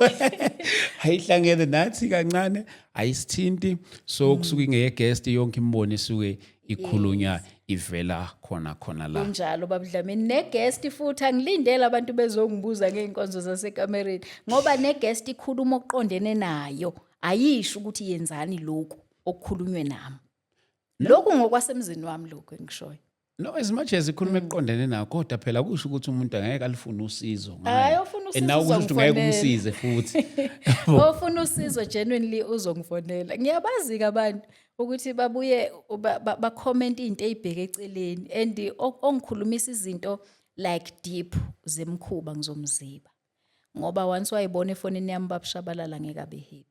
ayihlangene nathi kancane, ayisithinti. So kusuke ingeye guest, yonke imibono isuke ikhulunywa ivela khona khona la. Kunjalo, babudlamini, neguest futhi angilindele abantu bezongibuza ngey'nkonzo zasekamereni, ngoba neguest ikhuluma okuqondene nayo, ayisho ukuthi yenzani lokhu okukhulunywe nami. Lokhu ngokwasemzini wami lokhu engishoyo. No, as much as ikhuluma ekuqondene nakho, kodwa phela kusho ukuthi umuntu angeke alifune usizo ngayo. Hhayi, ofuna usizo And nawe kusho ukuthi ngeke uzongifonela. umsize futhi. Ofuna usizo genuinely uzongifonela. Ngiyabazi-ke abantu ukuthi babuye ba-comment into eyibheke eceleni, and ongikhulumisa izinto like deep zemkhuba ngizomziba, ngoba once wayibona efonini yami babushabalala ngeke abe happy.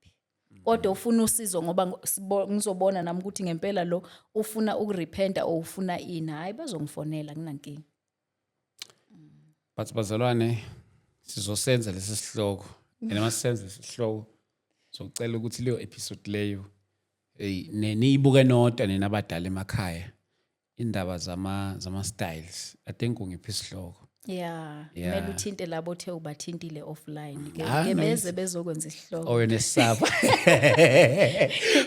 Kodwa ufuna usizo ngoba ngizobona nami ukuthi ngempela lo ufuna ukurepenta or ufuna ini, hhayi, bazongifonela, kunankinga. But bazalwane, sizosenza lesi sihloko, and uma sisenza lesi sihloko socela ukuthi leyo episode leyo, hey, niyibuke nodwa nina abadala emakhaya, indaba zama styles. I think ungiphi isihloko. Yeah, kumele uthinte labo othe ubathintile offline ke. Ah, ke no, beze bezokwenza isihloko. Oh, unesaba,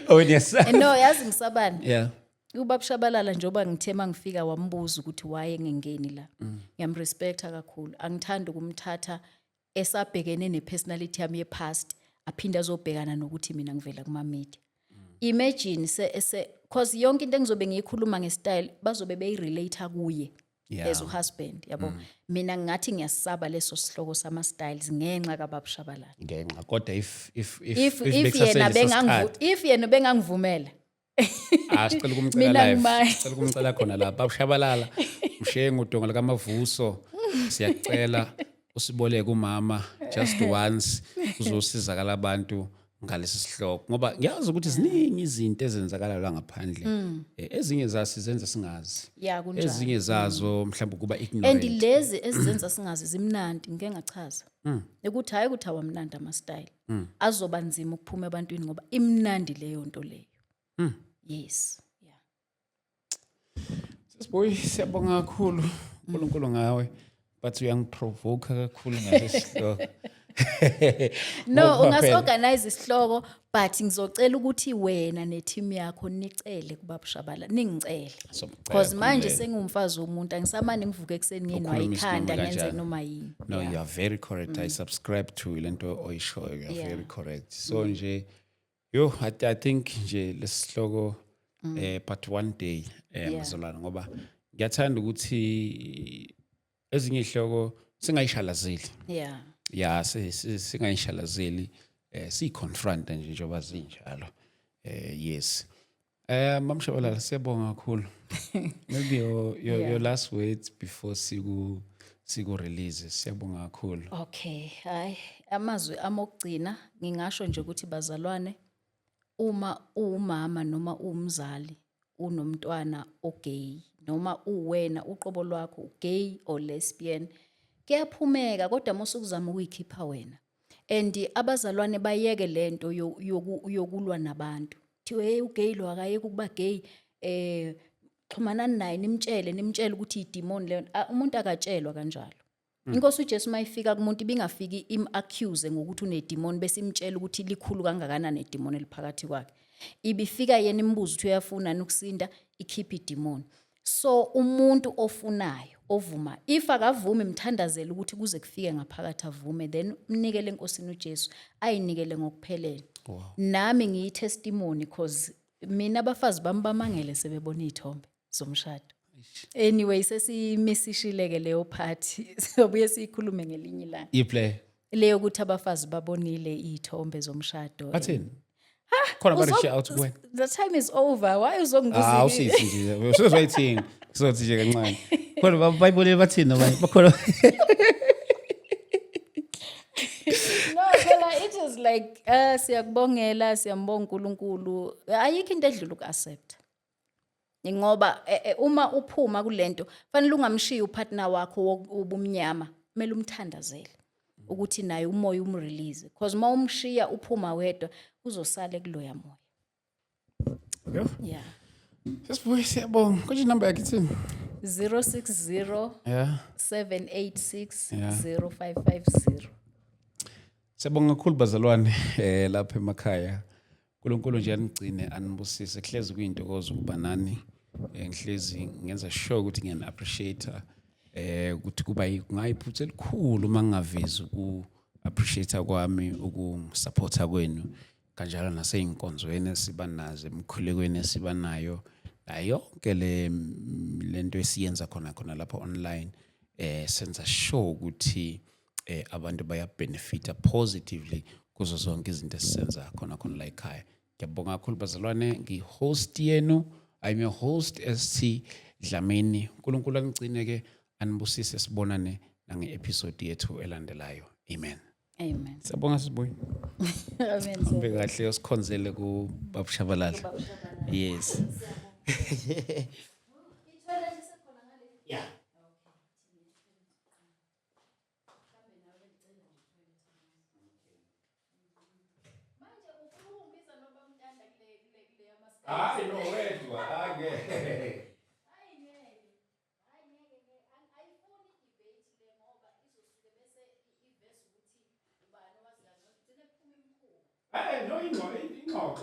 unesaba. No, yazi ngisabani? Yeah. Ubabushabalala njengoba ngithe mangifika wambuza ukuthi why engengeni la. Ngiyamrespecta kakhulu. Angithandi ukumthatha esabhekene nepersonality yami ye-past, aphinde azobhekana nokuthi mina ngivela kuma-media. Imagine se cause yonke into engizobe ngiyikhuluma ngestyle bazobe beyirelate kuye as uhusband, yabo. Mina ngingathi ngiyasaba leso sihloko sama-styles ngenxa kababushabalala. Ngenxa kodwa if If yena bekusaseleso sikhathi. If yena bengangivumela. Ah, sicela ukumcela Mina live. ngimaye. Sicela ukumcela khona la, babushabalala, mshengu udonga likaMavuso, siyacela usiboleke umama just once, uzosizakala abantu ngalesi sihloko, ngoba ngiyazi ukuthi ziningi izinto ezenzakala la ngaphandle. Ezinye zaso zenza singazi. Ya, kunjalo. Ezinye zazo mhlawumbe kuba And ignorant. lezi ezizenza singazi zimnandi, ngike ngachaza ukuthi hhayi ukuthi awamnandi ama-style, azoba nzima ukuphuma ebantwini ngoba imnandi leyo nto leyo. Yes, yeah. Sisiboy, siyabonga kakhulu uNkulunkulu ngawe, but uyangiprovoke kakhulu ngalesi sihloko. No, Ngoba phela- ungasi-organize isihloko, but ngizocela ukuthi wena neteam yakho nicele kubabushabala, ningicele. Somcela, Because manje khululeka. sengumfazi womuntu, angisamane ngivuke ekuseni nginwaye Ukhulumise ikhanda noma ngenze kanjani. noma yini. No, you are very correct. I subscribe to lento oyishoyo. You are very correct. So nje Yo, I think nje lesihloko but one day mazolana, ngoba ngiyathanda ukuthi ezinye izihloko singayishalazeli. Ya, singayishalazeli, siyiconfront nje njengoba zinjalo. Yes. Mamshabalala, siyabonga kakhulu. Maybe your last words before siku release. Siyabonga kakhulu. Okay, hayi, amazwi ami okugcina ngingasho nje ukuthi, bazalwane, uma uwumama noma uwumzali unomntwana ogay noma uwena uqobo lwakho gay or lesbian, kuyaphumeka, kodwa musukuzama ukuyikhipha wena. And abazalwane bayeke lento yokulwa nabantu, thiwe, "Hey, ugay lo, akayeke ukuba gay." Xhumanani naye, nimtshele ukuthi idemon leyo. Ah, umuntu akatshelwa kanjalo. Inkosi uJesu mayifika kumuntu ibingafiki im-accuse ngokuthi unedemon bese imtshela ukuthi likhulu kangakanani idemon eliphakathi kwakhe. Ibifika yena imbuzo ukuthi uyafuna yini ukusinda, ikhiphe idemon. So umuntu ofunayo ovuma, if akavumi, mthandazele ukuthi kuze kufike ngaphakathi avume, then mnikele enkosini uJesu, ayinikele ngokuphelele. Nami ngiyi-testimony, cause mina abafazi bami bamangele sebebona iy'thombe zomshado. Anyway, sesimisishile-ke leyo part, sizobuye siyikhulume ngelinye ilanga. Iplay. Leyo ukuthi abafazi babonile iy'thombe zomshado. Bathini? Khona ba reach out kuwena? The time is over, why uzongibuza? Ah, usisi nje. Usizwayithini? Sizothi nje kancane. Khona bayibonile, bathini abanye? Bakhona. No, phela it is like, siyakubongela, siyambonga uNkulunkulu. Ayikho into edlula uku-accept. Ngoba uma uphuma kulento, fanele ungamshiyi upartner wakho wobumnyama, kumele umthandazele ukuthi naye umoya umrelease, because uma umshiya uphuma wedwa, uzosala kuloya moya. Yo. Yeah. Sesibuye, siyabonga. Konje inamba yakhe ithini? 060 786 0550. Siyabonga kakhulu bazalwane lapha emakhaya. uNkulunkulu nje anigcine, anibusise. Kuhlezi kuyintokozo ukuba nani. Ngihlezi ngenza sure ukuthi ngiyani appreciate, ukuthi kuba kungayiphutha elikhulu uma ngingavezi uku appreciate kwami ukusupporta kwenu, kanjalo naseyinkonzweni esiba nazo, emkhulekweni esiba nayo, nayo yonke le lento esiyenza khona khona lapha online, senza sure ukuthi abantu baya benefita positively kuzo zonke izinto esisenza khona khona la ekhaya. Ngiyabonga kakhulu bazalwane. Ngihost yenu, I'm your host, ST Dlamini. uNkulunkulu anigcine ke, anibusise, sibonane nange-episode yethu elandelayo. Amen. Amen. Siyabonga, sibuye. Amen. Hambe kahle, usikhonzele ku Babushabalala. Yes, yeah. Hayi no, wedwa ake. Hayi ngeke. Hayi ngeke. Ayifuni i-debate le, ngoba izosuke bese iveza ukuthi ubani owazi kahle. Gcine kuphuma imikhuba. Hey no, ingxoxo.